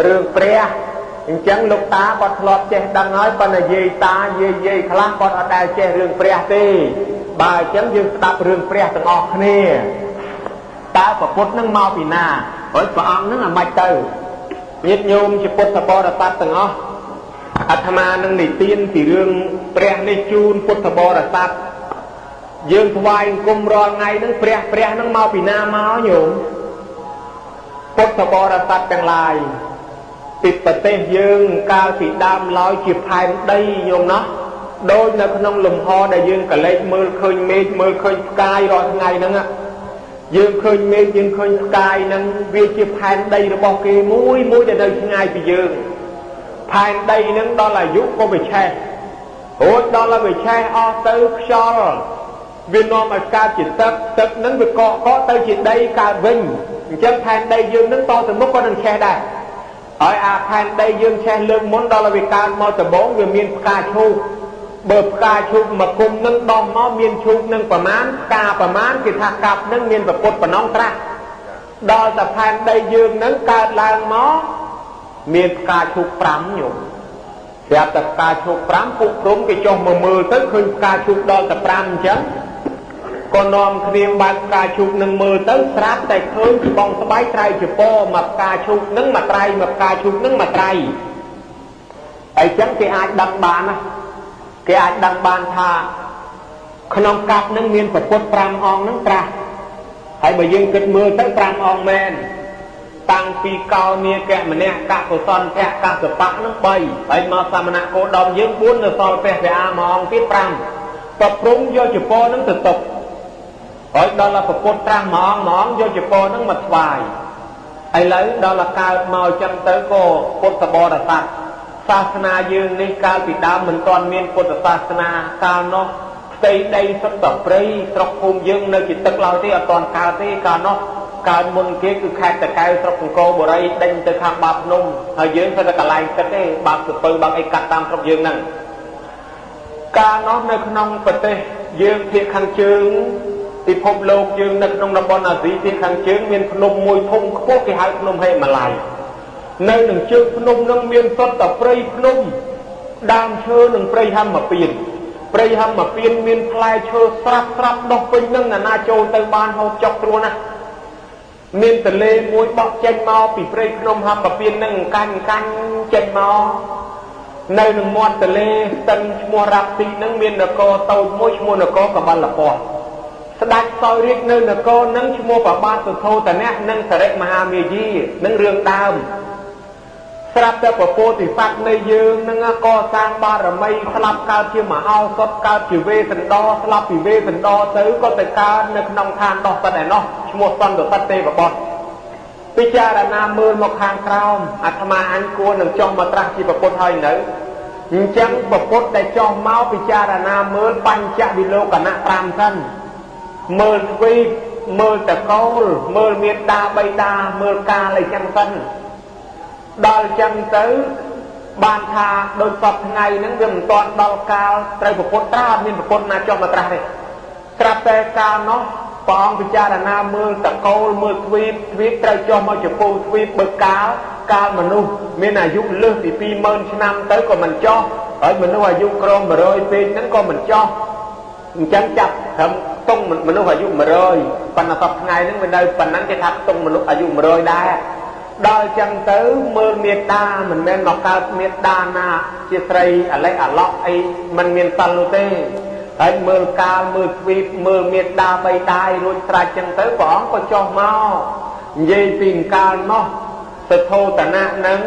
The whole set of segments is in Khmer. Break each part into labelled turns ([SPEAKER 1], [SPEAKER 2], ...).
[SPEAKER 1] រឿងព្រះអញ្ចឹងលោកតាគាត់ធ្លាប់ចេះដឹងហើយប៉ុន្តែយាយតាយាយយាយខ្លះគាត់អត់ដែលចេះរឿងព្រះទេបើអញ្ចឹងយើងស្ដាប់រឿងព្រះទាំងអស់គ្នាតើព្រះពុទ្ធនឹងមកពីណាហើយព្រះអង្គនឹងអាម៉េចទៅញាតិញោមជាពុទ្ធបរិស័ទទាំងអស់អាត្មានឹងនិទានពីរឿងព្រះនេះជូនពុទ្ធបរិស័ទយើងថ្វាយអង្គមរាល់ថ្ងៃនឹងព្រះព្រះនឹងមកពីណាមកញោមពុទ្ធបរិស័ទទាំងឡាយពីប្រទេសយើងកាលពីដើមឡើយជាផែនដីញោមណាដូចនៅក្នុងលំហដែលយើងកលេចមើលឃើញមេឃមើលឃើញផ្កាយរាល់ថ្ងៃហ្នឹងយើងឃើញមេឃយើងឃើញផ្កាយហ្នឹងវាជាផែនដីរបស់គេមួយមួយដែលនៅឆ្ងាយពីយើងផែនដីហ្នឹងដល់អាយុក៏វាឆេះរួចដល់ឲ្យវាឆេះអស់ទៅខ្យល់វានាំឲ្យកើតជាទឹកទឹកហ្នឹងវាកកកទៅជាដីកើតវិញអញ្ចឹងផែនដីយើងហ្នឹងតទៅមុខក៏នឹងឆេះដែរហើយអាផែនដីយើងឆេះលើកមុនដល់ឲ្យវាកើតមកដំបងវាមានផ្កាឈូកបើផ្កាឈូកមកគុំនឹងដោះមកមានឈូកនឹងប្រមាណផ្កាប្រមាណគេថាកាប់នឹងមានប្រពុតប៉ុណ្ណងត្រាស់ដល់តែផែនដីយើងនឹងកើតឡើងមកមានផ្កាឈូក5ញោមស្រាប់តែផ្កាឈូក5ពួកព្រំគេចុះមកមើលទៅឃើញផ្កាឈូកដល់តែ5អញ្ចឹងក៏នាំគ្នាបើកផ្កាឈូកនឹងមើលទៅស្រាប់តែឃើញច្បងស្បៃត្រៃជាពមកផ្កាឈូកនឹងមួយត្រៃមកផ្កាឈូកនឹងមួយត្រៃអីចឹងគេអាចដឹងបានណាគេអាចដឹងបានថាក្នុងកាប់នឹងមានប្រពុត5អង្គនឹងត្រាស់ហើយបើយើងគិតមើលទៅ5អង្គមែនតាំងពីកោនាគមនៈកកុសន្ធៈកសបៈនឹង3ហើយមកសមណៈគោដមយើង4នៅសល់ព្រះវិអាមួយអង្គទៀត5ប្រព្រំយកចពនឹងទៅទុកហើយដល់ដល់ប្រពុតត្រាស់មួយអង្គមួយអង្គយកចពនឹងមកថ្វាយឥឡូវដល់ដល់កើតមកចឹងទៅក៏ពុទ្ធបរិស័ទសាសនាយើងនេះកាលពីដើមមិនទាន់មានពុទ្ធសាសនាកាលនោះផ្ទៃដីសុទ្ធតែព្រៃស្រុកភូមិយើងនៅជាទឹកឡើយទេអត់ទាន់កើតទេកាលនោះកើតមុនគេគឺខេត្តតាកែវស្រុកអង្គរបុរីដេញទៅខាងបាបភ្នំហើយយើងទៅតែកន្លែងទឹកទេបាបសពៅបាបអីកាត់តាមស្រុកយើងហ្នឹងកាលនោះនៅក្នុងប្រទេសយើងភាគខាងជើងពិភពលោកយើងនៅក្នុងតំបន់អាស៊ីភាគខាងជើងមានភ្នំមួយធំខ្ពស់គេហៅភ្នំហេម៉ាឡ័យនៅនឹងជើងភ្នំនឹងមានសុទ្ធតែព្រៃភ្នំដើមឈើនិងព្រៃហឹមពៀនព្រៃហឹមពៀនមានផ្លែឈើស្រាប់ស្រាប់ដុះពេញនឹងណាចូលទៅបានហូបចុកស្រួលណាស់មានទលេមួយបក់ចេញមកពីព្រៃភ្នំហឹមពៀននឹងកាញ់កាញ់ចេញមកនៅនឹងមាត់ទលេស្ទឹងឈ្មោះរ៉ាប់ទីនឹងមាននគរតូចមួយឈ្មោះនគរកបលពតស្ដេចសោយរាជនៅនគរនឹងឈ្មោះប្របាទសុធោតនៈនិងសរិមហាមាយានឹងរឿងដើមស្រាប់តែពពោធិសត្វនៃយើងនឹងកសាងបារមីស្លាប់កើតជាមហោសថកើតជាវេសន្តរស្លាប់ពីវេសន្តរទៅក៏ទៅកើតនៅក្នុងឋានដោះសិតឯណោះឈ្មោះសន្តសិទ្ធទេវបុត្រពិចារណាមើលមកខាងក្រោមអាត្មាអញគួរនឹងចុះមកត្រាស់ជាពុទ្ធហើយនៅអញ្ចឹងពុទ្ធដែលចុះមកពិចារណាមើលបញ្ចវិលោកណៈ5សិនមើលទ្វីបមើលតកូលមើលមេដាបៃតាមើលកាលអីចឹងសិនដល់ចឹងទៅបានថាដូចសពថ្ងៃហ្នឹងវាមិនទាន់ដល់កាលត្រូវពុទ្ធត្រាស់អត់មានពុទ្ធណាចុះមកត្រាស់ទេស្រាប់តែកាលនោះព្រះអង្គពិចារណាមើលតកូលមើលទ្វីបទ្វីបត្រូវចុះមកចំពោះទ្វីបបើកាលកាលមនុស្សមានអាយុលើសពី20000ឆ្នាំទៅក៏មិនចុះហើយមនុស្សអាយុក្រោម100ពេកហ្នឹងក៏មិនចុះអញ្ចឹងចាប់ត្រឹមខ្ទង់មនុស្សអាយុ100ប៉ុន្តែសពថ្ងៃហ្នឹងវានៅប៉ុណ្ណឹងគេថាខ្ទង់មនុស្សអាយុ100ដែរដល់ចឹងទៅមើលមេដាមិនមែនមកកើតមេដាណាជាស្រីអលិអឡក់អីមិនមានសិលនោះទេហើយមើលកាលមើលទ្វីបមើលមេដាបៃតាយរួចស្រេចចឹងទៅព្រះអង្គក៏ចុះមកនិយាយពីកាលនោះសធោតនៈនឹង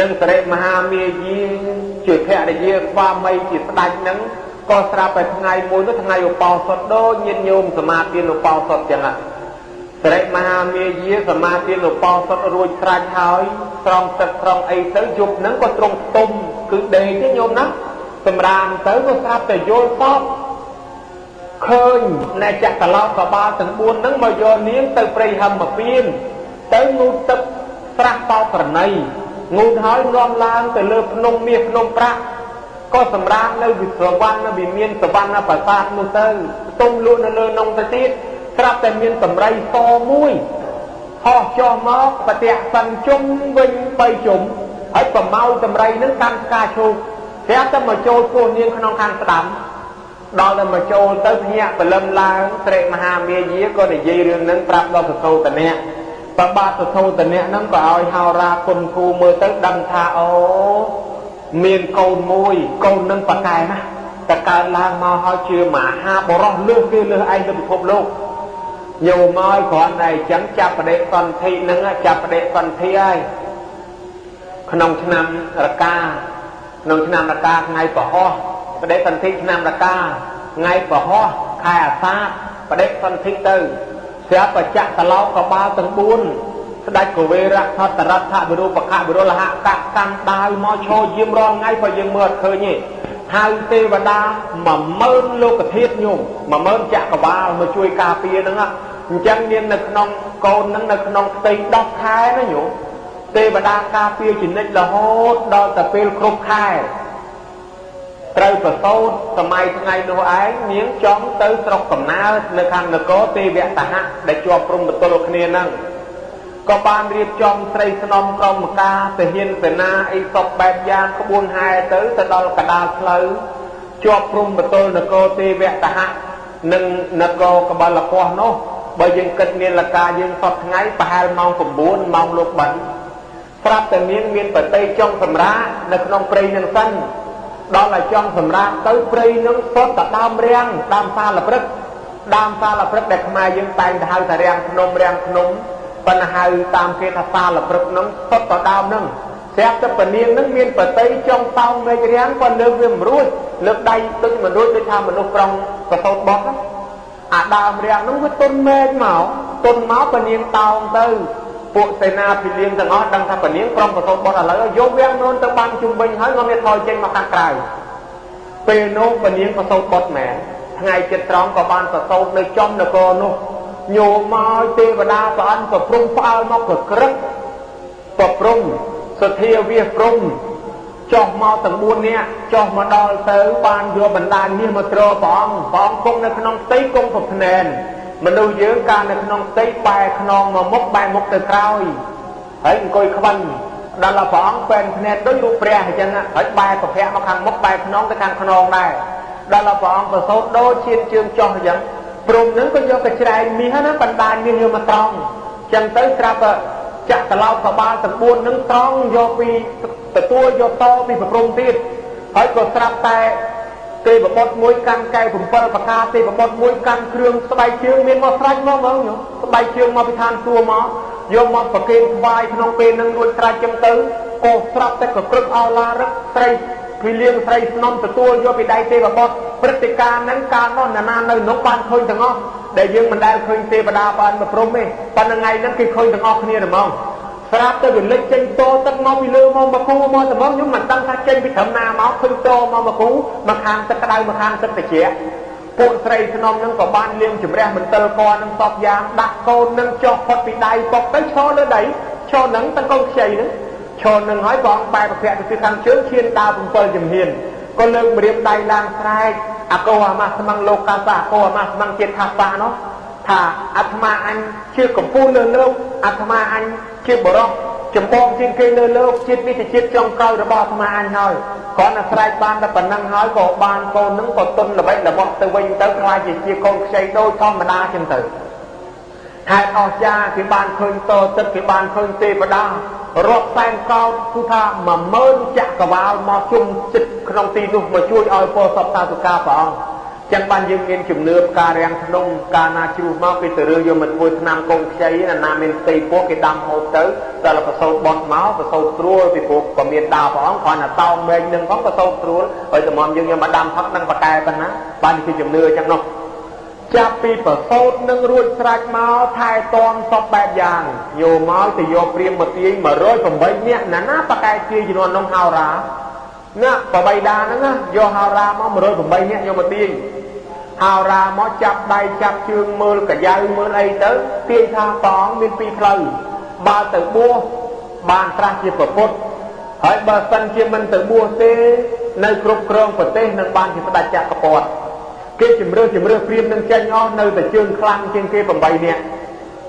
[SPEAKER 1] និងសរិមហាមាយាជាភរិយាស្វាមីជាស្ដេចនឹងក៏ស្រាប់តែថ្ងៃមួយនោះថ្ងៃឧបោសថដូចញាតិញោមសមាទានឧបោសថចឹងហ่ะសរិមហាមាយាសមាទានឧបោសថរួចស្រេចហើយស្រង់ទឹកស្រង់អីទៅយប់ហ្នឹងក៏ទ្រង់ផ្ទុំគឺដេកទេញោមណាសម្រាមទៅក៏ស្រាប់តែយល់សពឃើញអ្នកចក្រឡោកបាលទាំង4ហ្នឹងមកយកនាងទៅព្រៃហឹមពៀនទៅងូតទឹកស្រះបោប្រណីងូតហើយនាំឡើងទៅលើភ្នំមាសភ្នំប្រាក់ក៏សម្រាមនៅវិសវណ្ណវិមានសវណ្ណប្រាសាទនោះទៅផ្ទុំលក់នៅលើនងទៅទៀតស្រាប់តែមានសម្រៃសមួយ ហោះចុះមកបតិសិនជុំវិញ3ជុំហើយប្រមៅតម្រៃនឹងកាន់ផ្កាឈូកស្រាប់តែមកចូលពោះនាងក្នុងខាងស្ដាំដល់តែមកចូលទៅភ្ញាក់ព្រលឹមឡើងត្រេមហាមាយាក៏និយាយរឿងនឹងប្រាប់ដល់សធោតនៈប្របាទសធោតនៈហ្នឹងក៏ឲ្យហោរាគុណគូមើលទៅដឹងថាអូមានកូនមួយកូននឹងប៉កែណាស់តែកើតឡើងមកហើយជាមហាបរោះលើសគេលើសឯងទៅពិភពលោកញោមឲ្យគ្រាន់តែអញ្ចឹងចាប់បដិសន្ធិហ្នឹងចាប់បដិសន្ធិហើយក្នុងឆ្នាំរកាក្នុងឆ្នាំរកាថ្ងៃពហោះបដិសន្ធិឆ្នាំរកាថ្ងៃពហោះខែអាសាឍបដិសន្ធិទៅស្រាប់បច្ចៈតឡោកបាលទាំង4ស្ដេចកវេរៈថតរដ្ឋវិរូបកវិរុលហកកាន់ដាវមកឈរយាមរាល់ថ្ងៃបើយើងមើលអត់ឃើញទេហៅទេវតា10000លោកធាតុញោម10000ចក្របាលមកជួយការពារហ្នឹងអញ្ចឹងមាននៅក្នុងកូនហ្នឹងនៅក្នុងផ្ទៃ10ខែណាញោមទេវតាការពារជានិច្ចរហូតដល់តែពេលគ្រប់ខែត្រូវប្រសូតសម័យថ្ងៃនោះឯងនាងចង់ទៅស្រុកកំណើតនៅខាងនគរទេវតហៈដែលជាប់ព្រំប្រទល់គ្នាហ្នឹងក៏បានរៀបចំស្រីស្នំក្រុមការទាហានសេនាអីសពបែបយ៉ាងក្បួនហែទៅទៅដល់កដាលផ្លូវជាប់ព្រំប្រទល់នគរទេវតហៈនិងនគរកបលពស់នោះបើយើងគិតនាឡិកាយើងសពថ្ងៃប្រហែលម៉ោង9ម៉ោងលោកបិណ្ឌស្រាប់តែនាងមានបតីចង់សម្រាកនៅក្នុងព្រៃនឹងសិនដល់ឲ្យចង់សម្រាកទៅព្រៃនឹងសុទ្ធតែដើមរាំងដើមសាលព្រឹកដើមសាលព្រឹកដែលខ្មែរយើងតែងទៅហៅថារាំងភ្នំរាំងភ្នំប៉ុន្តែហៅតាមគេថាសាលព្រឹកនឹងសុទ្ធតែដើមនឹងស្រាប់តែពនាងនឹងមានបតីចង់តោងមេឃរាំងក៏លើកវាមិនរួចលើកដៃដូចមិនរួចដូចថាមនុស្សប្រុងប្រសូតបត់អាដើមរាំងនឹងវាទុនមេឃមកទុនមកពនាងតោងទៅពួកសេនាភិលៀងទាំងអស់ដឹងថាពនាងប្រុងប្រសូតបត់ឥឡូវយកវាំងនួនទៅបានជុំវិញហើយងំនេះថយចេញមកខាងក្រៅពេលនោះពនាងប្រសូតបត់មែនថ្ងៃចិត្តត្រង់ក៏បានប្រសូតនៅចំនគរនោះញោមមកទេវតាប្រអិនប្រព្រំផ្អើលមកប្រក្រឹកប្រព្រំសធាវាសព្រំចុះមកទាំង4នាក់ចុះមកដល់ទៅបានយកបណ្ដាញនេះមកទ្រព្រះអង្គព្រះអង្គគង់នៅក្នុងផ្ទៃគង់ប្រភ្នែនមនុស្សយើងកាលនៅក្នុងផ្ទៃបែរខ្នងមកមុខបែរមុខទៅក្រោយហើយអង្គុយខ្វិនដល់ព្រះអង្គបែរភ្នែកដូចរូបព្រះអញ្ចឹងហើយបែរប្រភពមកខាងមុខបែរខ្នងទៅខាងខ្នងដែរដល់ព្រះអង្គប្រសូតដូចឈានជើងចុះអញ្ចឹងព្រំនឹងក៏យកកច្រែងមាសណាបណ្ដាញមាសយកមកត្រង់អញ្ចឹងទៅស្រាប់ចាក់ត្រឡោកកបាលទាំង4នឹងត្រង់យកពីទទួលយកតពីប្រព្រំទៀតហើយក៏ស្រាប់តែទេវបុត្រមួយកាន់កែវ7ប្រការទេវបុត្រមួយកាន់គ្រឿងស្បែកជើងមានមកស្រេចមកហ្មងញោមស្បែកជើងមកពីឋានសួគ៌មកយកមកប្រគេនថ្វាយក្នុងពេលនឹងរួចស្រេចចឹងទៅក៏ស្រាប់តែកក្រឹកអោឡារឹកស្រីភីលៀងស្រីស្នំទទួលយកពីដៃទេវបុត្រព្រឹត្តិការណ៍ហ្នឹងកាលនោះណានានៅនោះបានឃើញទាំងអស់ដែលយើងមិនដែលឃើញទេវតាបានមកព្រំទេប៉ុន្តែថ្ងៃហ្នឹងគេឃើញទាំងអស់គ្នាហ្មងស្រាប់តែវាលិចចេញតទឹកមកពីលើមកមកគូមកត្មងខ្ញុំមិនដឹងថាចេញពីត្រឹមណាមកឃើញតមកមកគូមកខាងទឹកក្តៅមកខាងទឹកត្រជាក់ពួកស្រីស្នំនឹងក៏បានលាងជំរះមន្ទិលកនឹងសពយ៉ាងដាក់កូននឹងចុះផុតពីដៃពុកទៅឈរលើដីឈរនឹងទាំងកូនខ្ចីនឹងឈរនឹងហើយបងបែរប្រភពទៅខាងជើងឈានដើរ7ជំហានក៏លើកម្រាមដៃឡើងស្រែកអកោអាមាស្មងលោកកាសៈអកោអាមាស្មងជាតិថាបានោះថាអាត្មាអញជាកំពូលលើលោកអាត្មាអញជាបរោះចម្បងជាងគេលើលោកជាតិនេះជាជាតិចុងក្រោយរបស់អាត្មាអញហើយគ្រាន់តែស្រែកបានតែប៉ុណ្ណឹងហើយក៏បានកូននឹងក៏ទុនល្បិចរបស់ទៅវិញទៅខ្លាចជាកូនខ្ចីដូចធម្មតាចឹងទៅហេតុអស្ចារ្យគេបានឃើញតទឹកគេបានឃើញទេវតារាប់សែនកោតគឺថា10000ចក្រវាលមកជុំចិត្តក្នុងទីនោះមកជួយឲ្យពោសពសាធុការព្រះអង្គចឹងបានយើងមានជំនឿផ្ការាំងភ្នំកាលណាជ្រុះមកគេទៅរើយកមកធ្វើថ្នាំកូនខ្ចីណាណាមានផ្ទៃពោះគេដាំហូបទៅដល់ប្រសូតបត់មកប្រសូតស្រួលពីព្រោះក៏មានដាវព្រះអង្គគ្រាន់តែតោងមែងនឹងផងប្រសូតស្រួលហើយតម្រាំយើងយកមកដាំផឹកនឹងបកែប៉ុណ្ណាបានជាជំនឿចឹងនោះចាប់ពីប្រសូតនឹងរួចស្រេចមកថែទាំសពបែបយ៉ាងយកមកទៅយកព្រាមមកទាញ108នាក់ណាណាបកែជាជំនាន់នោះហោរាណាបបៃតាហ្នឹងណាយកហោរាមក108នាក់យកមកទាញហោរាមកចាប់ដៃចាប់ជើងមើលកាយ៉ៅមើលអីទៅទាញថាព្រះអង្គមានពីរផ្លូវបើទៅបួសបានត្រាស់ជាព្រះពុទ្ធហើយបើសិនជាមិនទៅបួសទេនៅគ្រប់គ្រងប្រទេសនឹងបានជាស្ដេចចក្រពត្តិគេជំរឿសព្រាមនឹងចេញអស់នៅតែជើងខ្លាំងជាងគេ8នាក់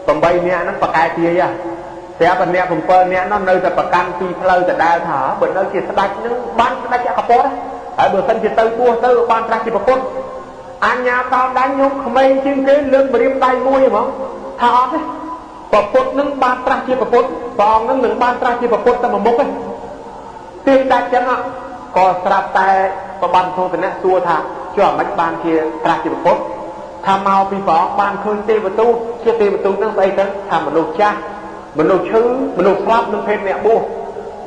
[SPEAKER 1] 8នាក់ហ្នឹងប្រកែទាយស្រាប់តែអ្នក7នាក់នោះនៅតែប្រកាន់ពីផ្លូវដដែលថាបើនៅជាស្ដេចហ្នឹងបានស្ដេចចក្រពត្តិហើយបើសិនជាទៅពោះទៅបានត្រាស់ជាប្រពុតអញ្ញាតោដាញ់ខ្ញុំក្មេងជាងគេលើកម្រាមដៃមួយហ្មងថាអត់ទេប្រពុតនឹងបានត្រាស់ជាប្រពុតព្រះអង្គនឹងនឹងបានត្រាស់ជាប្រពុតតែមួយមុខទេទាញដាច់ចឹងក៏ស្រាប់តែប្របានធោទនៈសួរថាចុះអាម៉េចបានជាត្រាស់ជាប្រពុតថាមកពីព្រះអង្គបានឃើញទេវទូតជាទេវទូតនឹងស្អីទៅថាមនុស្សចាស់មនុស្សឈឺមនុស្សស្លាប់និងភេទអ្នកបួស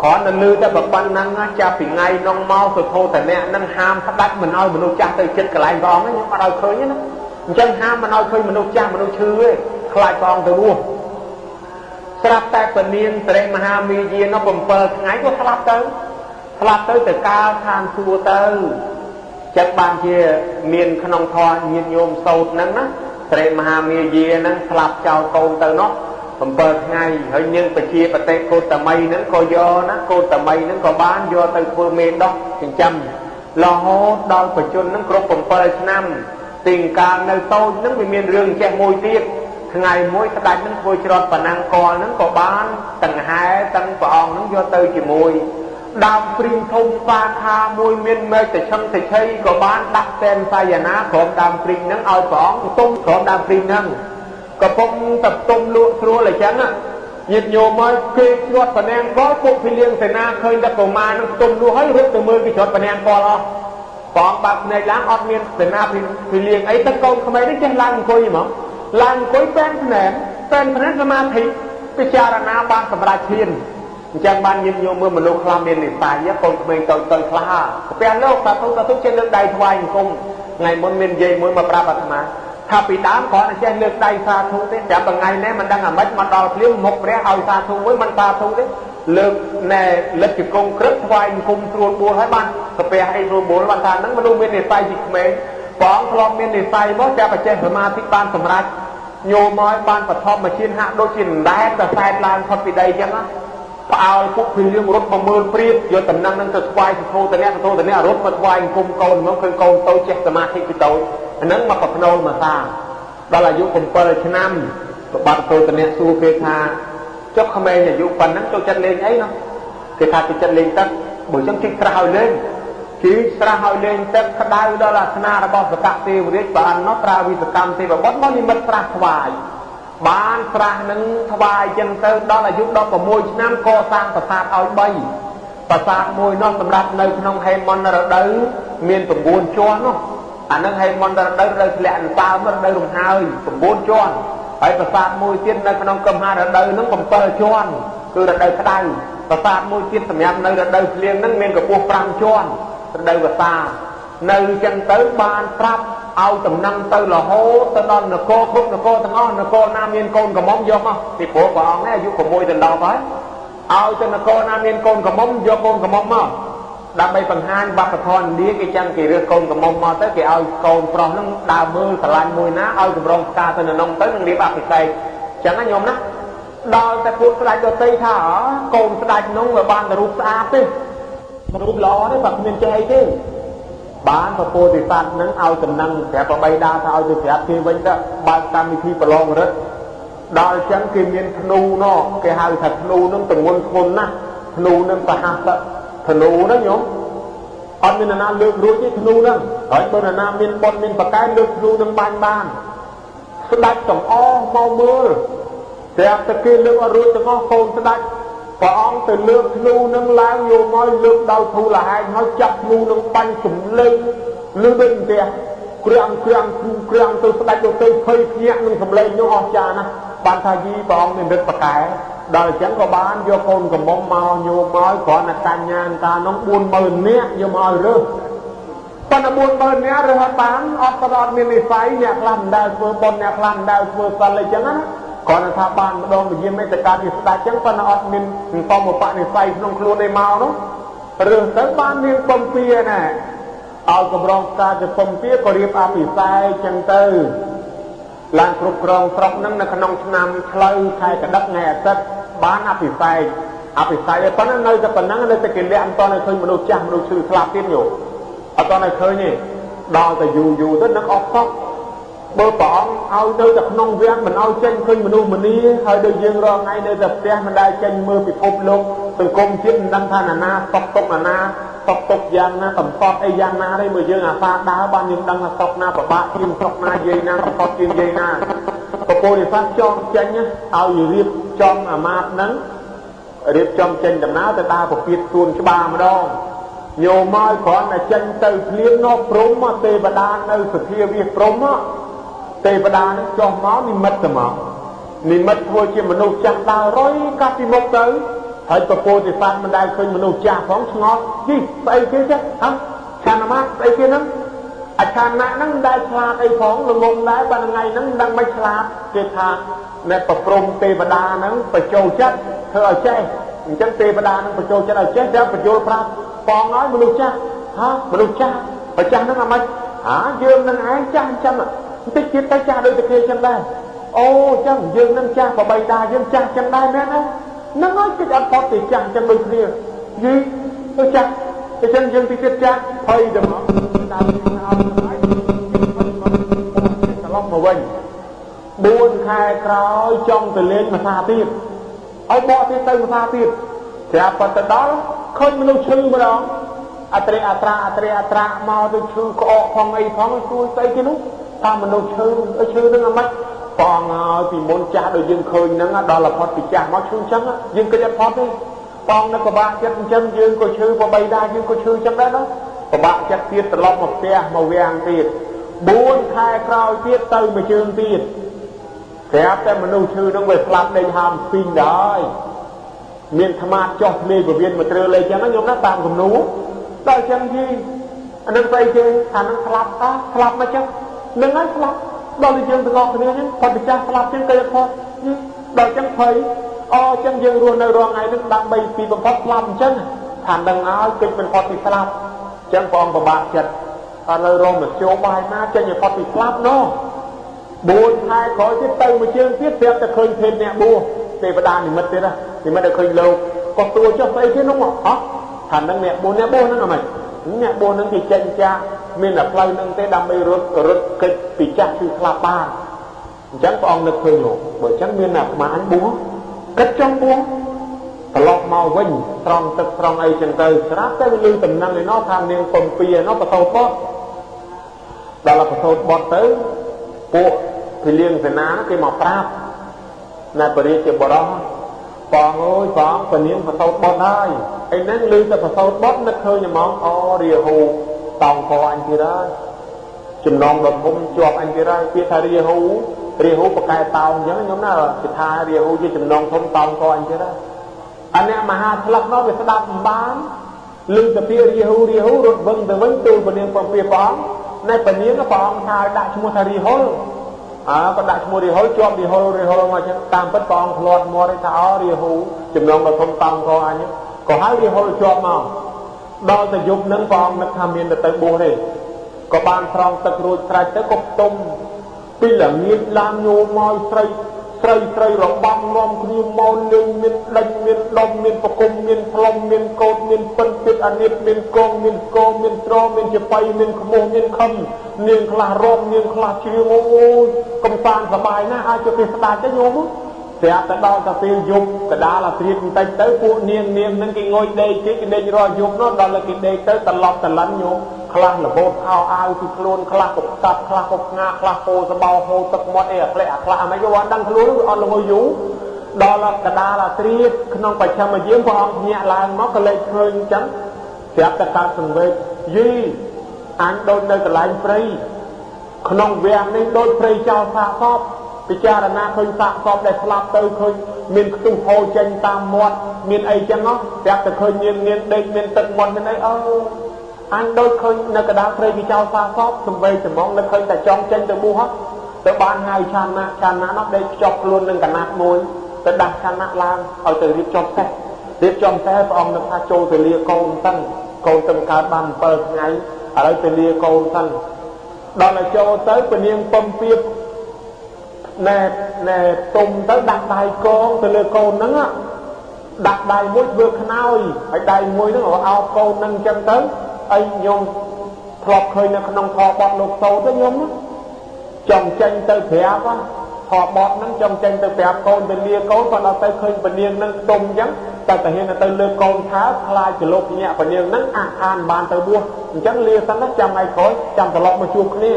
[SPEAKER 1] គ្រាន់តែលឺតែប៉ុណ្ណឹងចាប់ពីថ្ងៃនោះមកសុធោតនៈនឹងហាមស្ដាច់មិនឲ្យមនុស្សចាស់ទៅចិត្តកន្លែងព្រះអង្គខ្ញុំអត់ឲ្យឃើញទេណាអញ្ចឹងហាមមិនឲ្យឃើញមនុស្សចាស់មនុស្សឈឺទេខ្លាចព្រះអង្គទៅបួសស្រាប់តែពនាងសិរិមហាមាយានោះ7ថ្ងៃក៏ស្លាប់ទៅស្លាប់ទៅទៅកាលឋានសួគ៌ទៅចឹងបានជាមានក្នុងធម៌ញាតិញោមសោតហ្នឹងណាសិរិមហាមាយាហ្នឹងស្លាប់ចោលកូនទៅនោះ7ថ្ងៃហើយនាងពជាបតិកោតមីហ្នឹងក៏យកណាកោតមីហ្នឹងក៏បានយកទៅធ្វើមេដោះចិញ្ចឹមរហូតដល់បច្ចុប្បន្នហ្នឹងគ្រប់7ឆ្នាំទីកាលនៅតូចហ្នឹងវាមានរឿងចេះមួយទៀតថ្ងៃមួយស្ដេចហ្នឹងធ្វើច្រត់ប៉ណាំងកលហ្នឹងក៏បានទាំងហែទាំងព្រះអង្គហ្នឹងយកទៅជាមួយដើមព្រីងធំសាខាមួយមានមែកតឆឹងតឆីក៏បានដាក់សែនសាយនាក្រុមដើមព្រីងហ្នឹងឲ្យព្រះអង្គទុំក្រុមដើមព្រីងហ្នឹងកំពុងតែទុំលក់ស្រួលអញ្ចឹងញាតិញោមមកគេច្រត់ប៉ណាំងកលពួកភីលៀងសេនាឃើញតែកុមារនឹងទុំលក់ហើយរត់ទៅមើលគេច្រត់ប៉ណាំងកលអស់ព្រះអង្គបាក់ភ្នែកឡើងអត់មានសេនាភីលៀងអីទៅកូនក្មេងនេះចេះឡើងអង្គុយហ្មងឡើងអង្គុយបែនភ្នែនបែនភ្នែនសមាធិពិចារណាបានសម្រេចឈានអញ្ចឹងបានញាតិញោមមើលមនុស្សខ្លះមាននិស័យកូនក្មេងតូចតូចខ្លះកាពះលោកសាធុសាធុចេះលើកដៃថ្វាយអង្គមថ្ងៃមុនមានយាយមួយមកប្រាប់អាត្មាថាពីដើមគ្រាន់តែចេះលើកដៃសាធុទេចាំថ្ងៃនេះមិនដឹងអាម៉េចមកដល់ភ្លាមមុខព្រះឲ្យសាធុមួយមិនសាធុទេលើកណែលិតជង្គង់ក្រឹបថ្វាយអង្គមស្រួលបួលហើយបានកាពះអីស្រួលបួលបានថាហ្នឹងមនុស្សមាននិស័យពីក្មេងព្រះអង្គធ្លាប់មាននិស័យមកចាប់ចេះសមាធិបានសម្រេចញោមឲ្យបានបឋមឈានហាក់ដូចជាដែតតែសែតឡើងផុតពីដីអញ្ចឹងផ្អើលពុកភីលៀងរត់10000ព្រាបយកតំណែងនឹងទៅថ្វាយសធោតនៈសធោតនៈរត់មកថ្វាយអង្គមកូនមកឃើញកូនតូចចេះសមាធិពីតូចអាហ្នឹងមកប្រភ្នោលមកសាដល់អាយុ7ឆ្នាំប្របាទសធោតនៈសួរគេថាចុះក្មេងអាយុប៉ុណ្ណឹងចូលចិត្តលេងអីនោះគេថាចូលចិត្តលេងទឹកបើចឹងជីកស្រះឲ្យលេងជីកស្រះឲ្យលេងទឹកក្តៅដល់អាសនៈរបស់សកទេវរាជព្រះអង្គនោះប្រើវិសកម្មទេវបុត្រមកនិមិត្តស្រះថ្វាយបានស្រះនឹងថ្វាយចឹងទៅដល់អាយុ16ឆ្នាំកសាងប្រាសាទឲ្យ3ប្រាសាទមួយនោះសម្រាប់នៅក្នុងហេមន្តរដូវមាន9ជាន់នោះអានឹងហេមន្តរដូវរដូវធ្លាក់អន្សើមរដូវរំហើយ9ជាន់ហើយប្រាសាទមួយទៀតនៅក្នុងកំហារដូវនឹង7ជាន់គឺរដូវក្តៅប្រាសាទមួយទៀតសម្រាប់នៅរដូវភ្លៀងនឹងមានកម្ពស់5ជាន់រដូវវស្សានៅចឹងទៅបានប្រាប់ឲ្យតំណឹងទៅរហូតទៅដល់នគរគ្រប់នគរទាំងអស់នគរណាមានកូនក្រមុំយកមកពីព្រោះព្រះអង្គនេះអាយុ6ដល់10ហើយឲ្យទៅនគរណាមានកូនក្រមុំយកកូនក្រមុំមកដើម្បីបង្ហាញវប្បធម៌ឥណ្ឌាគេចឹងគេរើសកូនក្រមុំមកទៅគេឲ្យកូនប្រុសនឹងដើរមើលស្រឡាញ់មួយណាឲ្យកម្រងផ្កាទៅនៅនំទៅនឹងរៀបអភិសេកចឹងណាញោមណាដល់តែពួកស្ដេចដទៃថាកូនស្ដេចនោះវាបានតែរូបស្អាតទេរូបល្អទេបើគ្មានចេះអីទេបានពពោធិសត្វនឹងឲ្យតំណឹងប្រាប់ប្របីដាថាឲ្យទៅប្រាប់គេវិញទៅបើកកម្មវិធីប្រឡងរិទ្ធដល់ចឹងគេមានធ្នូនោះគេហៅថាធ្នូនឹងទងន់ធ្ងន់ណាស់ធ្នូនឹងសហសធ្នូហ្នឹងញោមអត់មានណាលើករួចទេធ្នូហ្នឹងហើយបើណាមានបុណ្យមានប្រកែលើកធ្នូនឹងបាញ់បានស្ដេចទាំងអស់មកមើលប្រាប់តែគេលើកអត់រួចទាំងអស់កូនស្ដេចព្រះអង្គទៅលើកធ្នូនឹងឡើងយកមកលើកដោយធូលហែងហើយចាប់ធ្នូនឹងបាញ់សំលេងលឺដូចផ្ទះក្រាំងក្រាំងក្រាំងទៅស្ដេចទៅភ័យភ្ញាក់នឹងសំលេងនោះអស្ចារ្យណាស់បានថាយីព្រះអង្គមានឫទ្ធិប្រកែដល់អញ្ចឹងក៏បានយកកូនក្រមុំមកញោមមកគ្រាន់តែកញ្ញាកាលនោះ40000នាក់យកមកឲ្យរើសប៉ុន្តែ40000នាក់រើសអត់បានអត់ក៏អត់មាននិស័យអ្នកខ្លះមិនដែលធ្វើបុណ្យអ្នកខ្លះមិនដែលធ្វើសិលអីចឹងណាគ្រាន់តែថាបានម្ដងវិយាមេតកាជាស្ដេចចឹងប៉ុន្តែអត់មានសន្សំឧបនិស្ស័យក្នុងខ្លួនឯមកនោះរើសទៅបាននាងពំពាណែឲ្យកម្រងផ្កាជាពំពាក៏រៀបអភិសេកចឹងទៅឡើងគ្រប់គ្រងស្រុកនឹងនៅក្នុងឆ្នាំឆ្លូវខែកដឹកថ្ងៃអាទិត្យបានអភិសេកអភិសេកប៉ុន្តែនៅតែប៉ុណ្ណឹងនៅតែគេលាក់មិនតន់ឲ្យឃើញមនុស្សចាស់មនុស្សឈឺស្លាប់ទៀតញោមអត់តន់ឲ្យឃើញទេដល់តែយូរយូរទៅនឹងអស់សក់ បើព្រះអង្គឲ្យនៅតែក្នុងវាំងមិនឲ្យចេញឃើញមនុស្សម្នាហើយដូចយើងរាល់ថ្ងៃនៅតែផ្ទះមិនដែលចេញមើលពិភពលោកសង្គមជាតិមិនដឹងថាណានាសុកទុកណានាសុកទុកយ៉ាងណាកំសត់អីយ៉ាងណាទេមើលយើងអាសាដើរបានយើងដឹងថាសុកណាពិបាកជាងស្រុកណាយាយណាកំសត់ជាងយាយណាពពោធិសត្វចង់ចេញឲ្យរៀបចំអាមាត្យហ្នឹងរៀបចំចេញដំណើរទៅដើរពពាតសួនច្បារម្ដងញោមឲ្យគ្រាន់តែចេញទៅភ្លាមនោះព្រំទេវតានៅសធាវិសព្រំទេវតានឹងចុះមកនិមិត្តទៅមកនិមិត្តធ្វើជាមនុស្សចាស់ដើររុយកាត់ពីមុខទៅហើយពពោធិសត្វមិនដែលឃើញមនុស្សចាស់ផងឆ្ងល់ជីស្អីគេចាស់ហ៎ឆានមាស្អីគេហ្នឹងអឆានៈហ្នឹងមិនដែលឆ្លាតអីផងល្ងងដែរបើថ្ងៃហ្នឹងមិនដឹងមិនឆ្លាតគេថាអ្នកប្រព្រំទេវតាហ្នឹងបញ្ចូលចិត្តធ្វើឲ្យចេះអញ្ចឹងទេវតាហ្នឹងបញ្ចូលចិត្តឲ្យចេះតែបញ្យល់ប្រាប់បងឲ្យមនុស្សចាស់ហ៎មនុស្សចាស់បើចាស់ហ្នឹងអាម៉េចអាយើងនឹងឯងចាស់អញ្ចឹងបន្តិចទៀតទៅចាស់ដូចតែគេអញ្ចឹងដែរអូអញ្ចឹងយើងនឹងចាស់បបីតាយើងចាស់អញ្ចឹងដែរមែនទេហ្នឹងហើយគេអត់ផុតទេចាស់អញ្ចឹងដូចគ្នាយីទៅចាស់អញ្ចឹងយើងទីទៀតចាស់ភ័យទៅមកតាមឲ្យត្រឡប់មកវិញ4ខែក្រោយចង់ទៅលេងភាសាទៀតឲ្យបកទៀតទៅភាសាទៀតស្រាប់ប៉ុន្តែដល់ឃើញមនុស្សឈឺម្ដងអត្រេអត្រាអត្រេអត្រាមកទៅឈឺក្អកផងអីផងសួរស្អីគេនោះថាមនុស្សឈឺឈឺនឹងអាម៉េចបងហើយពីមុនចាស់ដូចយើងឃើញហ្នឹងដល់ផុតពីចាស់មកឈឺអញ្ចឹងយើងគិតអត់ផុតទេបងនៅពិបាកចិត្តអញ្ចឹងយើងក៏ឈឺបបីដែរយើងក៏ឈឺអញ្ចឹងដែរណាពិបាកចិត្តទៀតត្រឡប់មកផ្ទះមកវាំងទៀត4ខែក្រោយទៀតទៅមួយជើងទៀតស្រាប់តែមនុស្សឈឺហ្នឹងវាស្លាប់ដេកហាមពីងដែរមានថ្មាតចុះធ្លាយពវៀនមកត្រើលេខអញ្ចឹងខ្ញុំណាតាមគំនូដល់អញ្ចឹងយីអានឹងស្អីគេអានឹងស្លាប់តាស្លាប់មកចឹងនឹងហើយស្លាប់ដល់តែយើងទាំងអស់គ្នាហ្នឹងផុតពីចាស់ស្លាប់ចឹងគេផុតដល់ចឹងភ័យអចឹងយើងរស់នៅរាល់ថ្ងៃហ្នឹងដើម្បីពីបំផុតស្លាប់អញ្ចឹងថានឹងហើយគេចមិនផុតពីស្លាប់អញ្ចឹងបងពិបាកចិត្តឥឡូវរកមធ្យោបាយណាចេញឲ្យផុតពីស្លាប់ណោះ4ខែក្រោយទៀតទៅមួយជើងទៀតស្រាប់តែឃើញភេទអ្នកបួសទេវតានិមិត្តទៀតណានិមិត្តឲ្យឃើញលោកក៏ទួចុះស្អីគេនោះហ៎ថានឹងអ្នកបួសអ្នកបួសហ្នឹងអាម៉េចអ្នកបួសហ្នឹងគេចេញចាស់មានតែផ្លូវហ្នឹងទេដើម្បីរត់គេចពីចាស់គឺស្លាប់បានអញ្ចឹងព្រះអង្គនឹកឃើញលោកបើអញ្ចឹងមានតែអាត្មាអញបួសគិតចង់បួសត្រឡប់មកវិញត្រង់ទឹកត្រង់អីចឹងទៅស្រាប់តែវាលឺតំណែងឯណោះថានាងពំពីឯណោះប្រសូតបត់ដល់ប្រសូតបត់ទៅពួកភិលៀងសេនាគេមកប្រាប់ណែពរាជាបរោះបងអើយបងពនាងប្រសូតបត់ហើយឯហ្នឹងលឺតែប្រសូតបត់នឹកឃើញហ្មងអូរាហូតោងកអញទៀតហើយចំណងដ៏ធំជាប់អញទៀតហើយពាក្យថារាហូរាហូបកែតោងអញ្ចឹងខ្ញុំណាគេថារាហូជាចំណងធំតោងកអញទៀតហើយអាអ្នកមហាស្លឹកនោះវាស្ដាប់មិនបានលឺតែពាក្យរាហូរាហូរត់វឹងទៅវិញទូលពនាងពំពីព្រះអង្គណែពនាងព្រះអង្គថាឲ្យដាក់ឈ្មោះថារាហុលអើក៏ដាក់ឈ្មោះរាហុលជាប់រាហុលរាហុលមកអញ្ចឹងតាមពិតព្រះអង្គធ្លាត់មាត់ឯថាអូរាហូចំណងដ៏ធំតោងកអញក៏ហៅរាហុលជាប់មកដល់ទៅយប់នឹងព្រះអង្គនឹកថាមានទៅបួសទេក៏បានស្រង់ទឹករួចស្រេចទៅក៏ផ្ទុំពីល្ងាចឡើងញោមមកស្រីស្រីស្រីរបាំនាំគ្នាមកលេងមានដេញមានដុំមានប្រគុំមានផ្លុំមានកោតមានពិនទៀតអានិតមានកងមានកមានត្រមានចបៃមានខ្មោះមានខំនាងខ្លះរំនាងខ្លះជ្រៀងអូយកំសាន្តសប្បាយណាស់អាចទៅពីស្ដាច់ទៅញោមស្រាប់តែដល់តែពេលយប់កដាលអាត្រៀបបន្តិចទៅពួកនាងនាងនឹងគេងុយដេកគេដេករាល់យប់នោះដល់តែគេដេកទៅត្រឡប់ត្រឡិនញោមខ្លះរបូតខោអាវពីខ្លួនខ្លះក៏កាត់ខ្លះក៏ផ្ងាខ្លះហូរសបោហូរទឹកមាត់អីអាផ្លែអាខ្លះអាម៉េចក៏អត់ដឹងខ្លួនវាអត់ល្ងយូរដល់កដាលអាត្រៀបក្នុងបច្ឆមយាមព្រះអង្គញាក់ឡើងមកក៏លេចឃើញអញ្ចឹងស្រាប់តែកើតសង្វេគយីអញដូចនៅកន្លែងព្រៃក្នុងវាំងនេះដូចព្រៃចោលសាកសពពិចារណាឃើញសាកសពដែលស្លាប់ទៅឃើញមានខ្ទុះហូរចេញតាមមាត់មានអីចឹងហ៎ស្រាប់តែឃើញនាងនាងដេកមានទឹកមាត់មានអីអើអញដូចឃើញនៅកណ្ដាលព្រៃគេចោលសាកសពសំបីត្មងនឹកឃើញតែចង់ចេញទៅបួសហ៎ទៅបានហៅឆានៈឆានៈនោះដេកខ្ចប់ខ្លួននឹងកណាត់មួយទៅដាស់ឆានៈឡើងឲ្យទៅរៀបចំសេះរៀបចំសេះព្រះអង្គនឹកថាចូលទៅលាកូនសិនកូនទៅកើតបាន7ថ្ងៃឥឡូវទៅលាកូនសិនដល់តែចូលទៅពនាងពំពៀបណែណែទុំទៅដាក់ដៃកងទៅលើកូនហ្នឹងដាក់ដៃមួយធ្វើខ្នើយហើយដៃមួយហ្នឹងអោបកូនហ្នឹងអញ្ចឹងទៅអីញោមធ្លាប់ឃើញនៅក្នុងខបត់លោកសូត្រទេញោម ចង់ចេញទៅប្រាប់ធបតហ្នឹងចង់ចេញទៅប្រាប់កូនទៅលាកូនក៏ដល់ទៅឃើញពនាងហ្នឹងទុំអញ្ចឹងតែតាហ៊ានទៅលើកូនថាខ្លាចចលុកញាក់ពនាងហ្នឹងអាខានបានទៅបួសអញ្ចឹងលាសិនណាចាំថ្ងៃក្រោយចាំត្រឡប់មកជួបគ្នា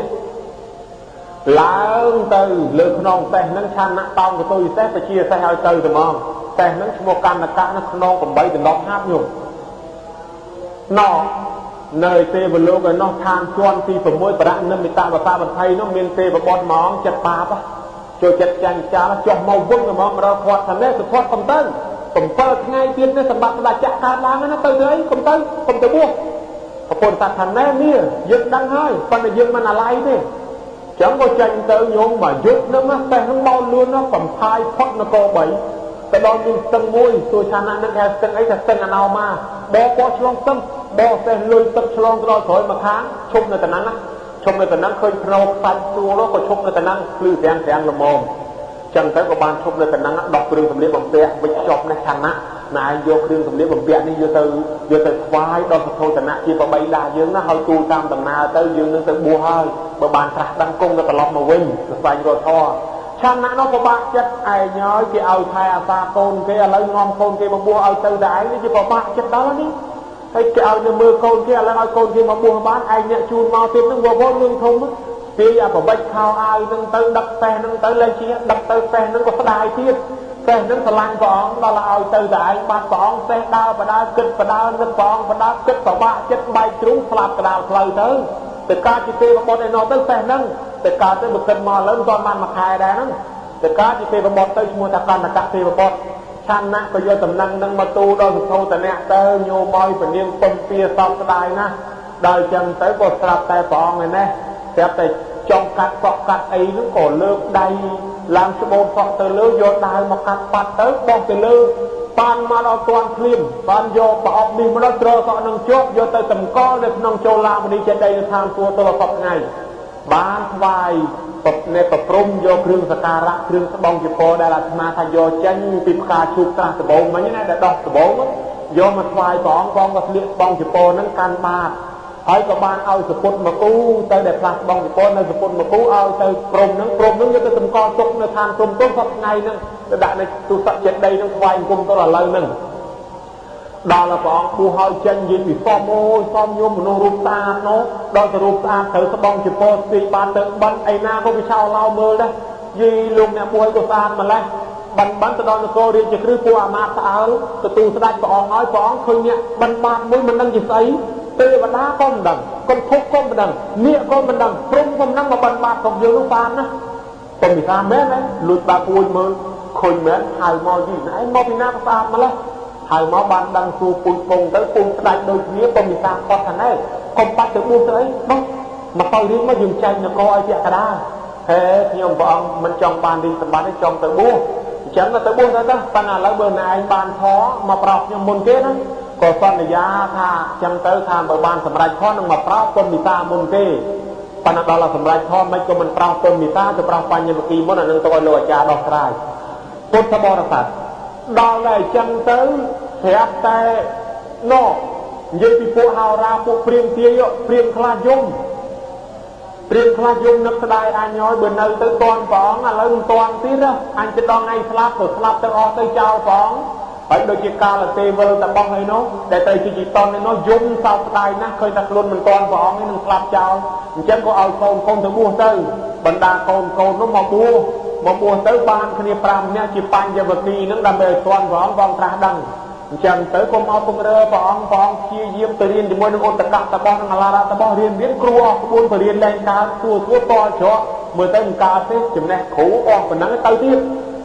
[SPEAKER 1] ឡើងទៅលើខ្នងសេះហ្នឹងឆានណៈតោងកតុយសេះបជាសេះឲ្យទៅត្មងសេះហ្នឹងឈ្មោះកណ្ណកៈនៅខ្នង8ដណ្ដប់ហាប់ញោមណនៅទេវលោកឯនោះឋានជាន់ទី6បរនិមិត្តវសវថៃនោះមានទេវបុត្រហ្មងចិត្តបាបចូលចិត្តចាញ់ចាលចុះមកវឹងហ្មងមកដល់គាត់ថានេះសុខកុំទៅ7ថ្ងៃទៀតនេះសម្បត្តិស្ដេចចក្រកើតឡើងណាទៅទៅអីកុំទៅកុំទៅបួសប្រពន្ធថាថាណែនេះយើងដឹងហើយប៉ុន្តែយើងមិនអាល័យទេចឹងក៏ចេញទៅញោមមកយុទ្ធហ្នឹងសេះហ្នឹងបោលលឿនណាបំផាយផុតនគរ3ទៅដល់មានស្ទឹងមួយសួរឆានៈហ្នឹងគេស្ទឹងអីថាស្ទឹងអណោមាបោពោឆ្លងស្ទឹងបោសេះលុយទឹកឆ្លងទៅដល់ក្រោយមកខាងឈប់នៅតំណឹងណាឈប់នៅតំណឹងឃើញភ្នោខ្សាច់សួរក៏ឈប់នៅតំណឹងភ្លឺត្រាំងល្មមចឹងទៅក៏បានឈប់នៅតំណឹងដោះគ្រឿងសម្លៀកបំពាក់វិចចប់នេះឆានៈណែយកគ្រឿងសម្លៀកបំពាក់នេះយកទៅថ្វាយដល់សទ្ធោទនៈជាប្របីដាយើងណាហើយទូតាមដំណើរទៅយើងនឹងទៅបួសហើយបើបានត្រាស់ដឹងគង់ទៅត្រឡប់មកវិញទៅស្វែងរកធម៌ឆានៈនោះពិបាកចិត្តឯងហើយគេឲ្យថែអាសាកូនគេឥឡូវនាំកូនគេមកបួសឲ្យទៅតែឯងនេះជាពិបាកចិត្តដល់នេះហើយគេឲ្យនៅមើលកូនគេឥឡូវឲ្យកូនគេមកបួសបានឯងអ្នកជូនមកទៀតនឹងវវរឿងធំពីអាប្រវិចខោអាវនឹងទៅដឹកសេះនឹងទៅលែងជាដឹកទៅសេះនឹងក៏ស្ដាយទៀតសេះនឹងស្រឡាញ់ព្រះអង្គដល់ឲ្យទៅតែឯងបាត់ព្រះអង្គសេះដើរបដើគិតបដើនឹកព្រះអង្គបដើគិតប្របាក់ចិត្តបែកទ្រូងស្លាប់កដាលផ្លូវទៅទៅកើតជាទេវបុត្រឯនោះទៅសេះនឹងទៅកើតទៅបើគិតមកឥឡូវមិនទាន់បានមួយខែដែរហ្នឹងទៅកើតជាទេវបុត្រទៅឈ្មោះថាកណ្ណកៈទេវបុត្រឆានៈក៏យកតំណែងនឹងមកទូដល់សទ្ធោទនៈទៅញោមឲ្យពនាងពំពាសោកស្ដាយណាស់ដល់ចឹងទៅក៏ស្រាប់តែព្រះអង្គឯនេះស្រាប់តែចង់កាត់សក់កាត់អីហ្នឹងក៏លើកដៃឡើងច្បូតសក់ទៅលើយកដាវមកកាត់បាត់ទៅបោះទៅលើបានមកដល់ទាន់ភ្លាមបានយកប្រអប់នេះមកដល់ត្រសក់នឹងជាប់យកទៅតម្កល់នៅក្នុងចូលឡាមនីចេតិយនៅឋានសួគ៌ទល់សពថ្ងៃបានថ្វាយនៃប្រព្រំយកគ្រឿងសក្ការៈគ្រឿងស្បង់ជាពរដែលអាត្មាថាយកចេញពីផ្កាឈូកត្រាស់ដបងមិញណាដែលដោះដបងយកមកថ្វាយព្រះអង្គព្រះអង្គក៏ស្លៀកស្បង់ជាពរហ្នឹងកាន់បាតហើយក៏បានឲ្យសពុតមកគូទៅដែលផ្លាស់ស្បង់ជាពរនៅសពុតមកគូឲ្យទៅព្រំហ្នឹងព្រំហ្នឹងយកទៅតម្កល់ទុកនៅឋានព្រំទុំសពថ្ងៃហ្នឹងទៅដាក់នៅទូស័កចេតិយហ្នឹងថ្វាយអង្គមទល់ឥឡូវហ្នឹងដល់ព្រះអង្គគូហើយចេញនិយាយពីសមអូយសមញោមមនុស្សរូបស្អាតនោះដល់ទៅរូបស្អាតត្រូវស្បង់ជាពរស្ទីបានទៅបិណ្ឌអីណាក៏វាឆោឡោមើលដែរយីលោកអ្នកពួយក៏ស្អាតម្លេះបិណ្ឌបិណ្ឌទៅដល់នគររាជគ្រឹះពួកអាមាត្យស្អើលទទួលស្ដេចព្រះអង្គហើយព្រះអង្គឃើញអ្នកបិណ្ឌបាតមួយមិនដឹងជាស្អីទេវតាក៏មិនដឹងកន្ធុកក៏មិនដឹងនាគក៏មិនដឹងព្រំក៏មិនដឹងមកបិណ្ឌបាតของយើងនោះបានណាពុំពិសាមែនណាលួចបាពួយមើលឃើញមែនហៅមកយីឯងមកពីណាក៏ស្អាតម្លេះហើយមកបានដឹងសួរពូជពងទៅពូជស្ដាច់ដូចគ្នាពុំពិសាគាត់ថាណែកុំបាត់ទៅបួសទៅអីមកមកទៅរៀនមកយើងចែកនគរឲ្យពាក់កដាលហេខ្ញុំព្រះអង្គមិនចង់បានរីសម្បត្តិទេចង់ទៅបួសអញ្ចឹងទៅបួសទៅប៉ុន្តែឥឡូវបើណែឯងបានធម៌មកប្រោសខ្ញុំមុនគេណាក៏សន្យាថាអញ្ចឹងទៅថាបើបានសម្រេចធម៌នឹងមកប្រោសពុំពិសាមុនគេប៉ុន្តែដល់សម្រេចធម៌មិនក៏មិនប្រោសពុំពិសាទៅប្រោសបញ្ញវគិមុនអានឹងទៅឲ្យលោកអាចារ្យដោះស្រាយពុទ្ធបរិស័ទដល់តែអញ្ចឹងទៅស្រាប់តែណោនិយាយពីពួកហោរាពួកព្រាមទាយព្រាមខ្លះយំព្រាមខ្លះយំនឹកស្ដាយអញហើយបើនៅទៅតន់ព្រះអង្គឥឡូវមិនតន់ទៀតអញទៅដល់ថ្ងៃស្លាប់ក៏ស្លាប់ទៅអស់ទៅចោលព្រះអង្គហើយដូចជាកាលទេវិលតបោះអីនោះដែលទៅជាជីតនឯនោះយំសោកស្ដាយណាស់ឃើញថាខ្លួនមិនតន់ព្រះអង្គឯនឹងស្លាប់ចោលអញ្ចឹងក៏ឲ្យកូនកូនទៅបួសទៅបណ្ដាកូនកូននោះមកបួសមកបួសទៅបានគ្នា5នាក់ជាបញ្ញវគិនឹងដើម្បីឲ្យស្គាល់ព្រះអង្គបងត្រាស់ដឹងអញ្ចឹងទៅកុំឲ្យពង្រើព្រះអង្គព្រះអង្គព្យាយាមទៅរៀនជាមួយនឹងឧត្តកៈតបោះនិងអឡារៈតបោះរៀនរៀនគ្រូអស់ក្បួនទៅរៀនលែងកើតសួរសួរតច្រកមើលទៅមិនកើតទេចំណេះគ្រូអស់ប៉ុណ្ណឹងទៅទៀត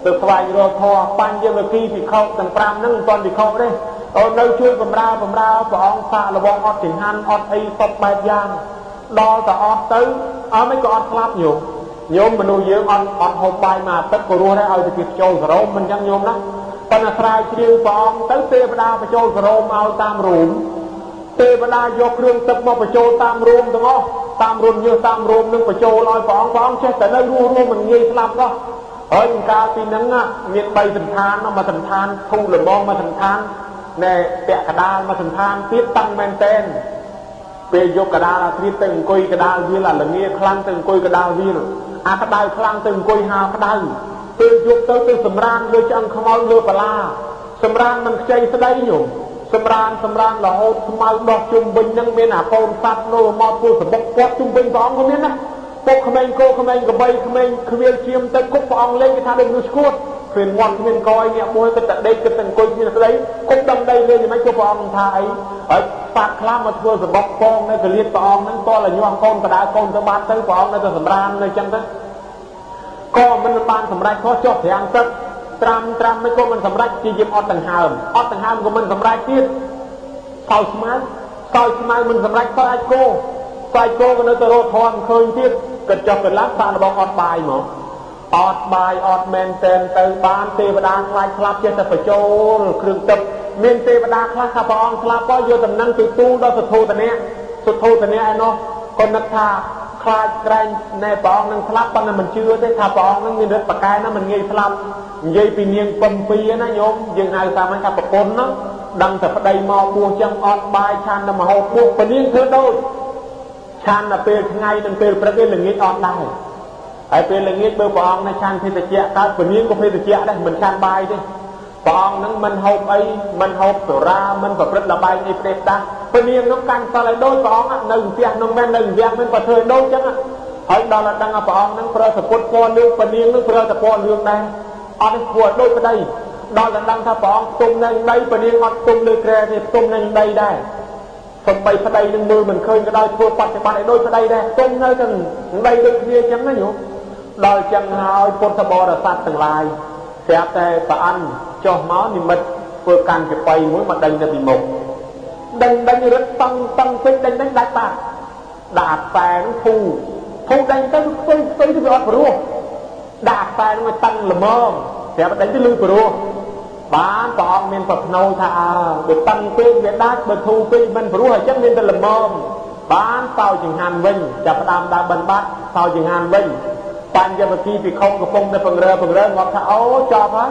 [SPEAKER 1] ទៅស្វែងរកធម៌បញ្ញវគិភិក្ខុទាំង5ហ្នឹងមិនទាន់ភិក្ខុទេអូនៅជួយបំរើបំរើព្រះអង្គសាកល្បងអត់ចង្ហាន់អត់អីសពបែបយ៉ាងដល់តែអស់ទៅអើមិនក៏អត់ស្លាប់ញោមញោមមនុស្សយើងអត់អត់ហូបបាយមួយអាទិត្យក៏រស់ដែរឲ្យទៅគេចូលសរោមមិនចឹងញោមណាប៉ុន្តែស្រាវជ្រាវព្រះអង្គទៅទេវតាបញ្ចូលសរោមឲ្យតាមរូមទេវតាយកគ្រឿងទឹកមកបញ្ចូលតាមរូមទាំងអស់តាមរូមញើសតាមរូមនឹងបញ្ចូលឲ្យព្រះអង្គព្រះអង្គចេះតែនៅរស់រស់មិនងាយស្លាប់សោះហើយកាលពីហ្នឹងមាន3សន្តានមួយសន្តានធូរល្មមមួយសន្តានណែពាក់កដាលមួយសន្តានទៀតតាំងមែនតែនពេលយកកដាលអាត្រៀបទៅអង្គុយកដាលវាលអាល្ងាខ្លាំងទៅអង្គុយកដាលវាល អាក្តៅខ្លាំងទៅអង្គុយហាលក្តៅពេលយប់ទៅទៅសម្រានលើឆ្អឹងខ្មោចលើបលាសម្រានមិនខ្ចីស្ដីញោមសម្រានសម្រានរហូតស្មៅដោះជុំវិញនឹងមានអាកូនសត្វនោះមកធ្វើសម្បុកពាត់ជុំវិញព្រះអង្គក៏មានណាពុកក្មេងគោក្មេងក្របីក្មេងខ្វៀលឈាមទៅគប់ព្រះអង្គលេងគេថាដូចមនុស្សឈួតគ្មានមាត់គ្មានកយអ្នកមួយគិតតែដេកគិតតែអង្គុយគ្មានស្ដីគប់ដំដីលេងយ៉ាងម៉េចគប់ព្រះអង្គថាអីហើយសត្វខ្លះមកធ្វើសម្បុកពងនៅកលៀតព្រះអង្គហ្នឹងតលញាស់កូនកដៅកូនទៅបាត់ទៅព្រះអង្គនៅតែសម្រាននៅចឹងទៅក៏មិនបានសម្រេចខុសចុះត្រាំទឹកត្រាំត្រាំមិនក៏មិនសម្រេចជាយាមអត់ដង្ហើមអត់ដង្ហើមក៏មិនសម្រេចទៀតសោយស្មៅសោយស្មៅមិនសម្រេចសោយអាចគោសោយគោក៏នៅទៅរកធម៌មិនឃើញទៀតគិតចុះកន្លះសាកល្បងអត់បាយមកអត់បាយអត់មែនតែនទៅបានទេវតាខ្លាចស្លាប់ចេះតែបញ្ចូលគ្រឿងទឹកមានទេវតាខ្លះថាព្រះអង្គស្លាប់ក៏យកតំណែងទៅទូលដល់សទ្ធោទនៈសទ្ធោទនៈឯនោះក៏នឹកថាខ្លាចក្រែងណែព្រះអង្គនឹងស្លាប់ប៉ុន្តែមិនជឿទេថាព្រះអង្គនឹងមានឫទ្ធិប្រកែណាមិនងាយស្លាប់និយាយពីនាងពំពីណាញោមយើងហៅសាមញ្ញថាប្រពន្ធណាដឹងតែប្តីមកបួសចឹងអត់បាយឆាន់តែមហូបបួសពនាងធ្វើដូចឆាន់តែពេលថ្ងៃនិងពេលព្រឹកឯងល្ងាចអត់ដែរហើយពេលល្ងាចបើព្រះអង្គនៅឆាន់ភេសជ្ជៈកើតពនាងក៏ភេសជ្ជៈដែរមិនឆាន់បាយទេព្រះអង្គនឹងមិនហូបអីមិនហូបសុរាមិនប្រព្រឹត្តល្បែងអីផ្ដេសផ្ដាស់ពនាងនោះកាន់សិលឲ្យដូចព្រះអង្គនៅផ្ទះនោះមែននៅវាំងមែនក៏ធ្វើឲ្យដូចចឹងហើយដល់តែដឹងថាព្រះអង្គនឹងប្រើសពុតពណ៌លឿងពនាងនឹងប្រើតែពណ៌លឿងដែរអត់ទេព្រោះដូចប្តីដល់តែដឹងថាព្រះអង្គផ្ទុំនៅដីពនាងអត់ផ្ទុំលើគ្រែទេផ្ទុំនៅដីដែរសំបីប្តីនឹងមើលមិនឃើញក៏ដោយធ្វើបប្រតិបត្តិឲ្យដូចប្តីដែរផ្ទុំនៅទាំងដីដូចគ្នាចឹងណាញោមដល់ចឹងហើយពុទ្ធបរិស័ទទាំងឡាយស្រាប់តែប្រអិនចុះមកនិមិត្តធ្វើកាន់ចបៃមួយមកដេញទៅពីមុខដេញដេញរត់តឹងតឹងពេកដេញដេញដាច់បាត់ដាក់ខ្សែនឹងធូធូដេញទៅខ្ទុយខ្ទុយទៅវាអត់ព្រោះដាក់ខ្សែនឹងឲ្យតឹងល្មមស្រាប់តែដេញទៅលឺព្រោះបានព្រះអង្គមានប្រភ្នោថាអើបើតឹងពេកវាដាច់បើធូពេកមិនព្រោះអញ្ចឹងមានតែល្មមបានសោចង្ហាន់វិញចាប់ផ្ដើមដើរបិណ្ឌបាត់សោចង្ហាន់វិញបញ្ញវគិភិក្ខុកំពុងតែពង្រើពង្រើងាប់ថាអូចប់ហើយ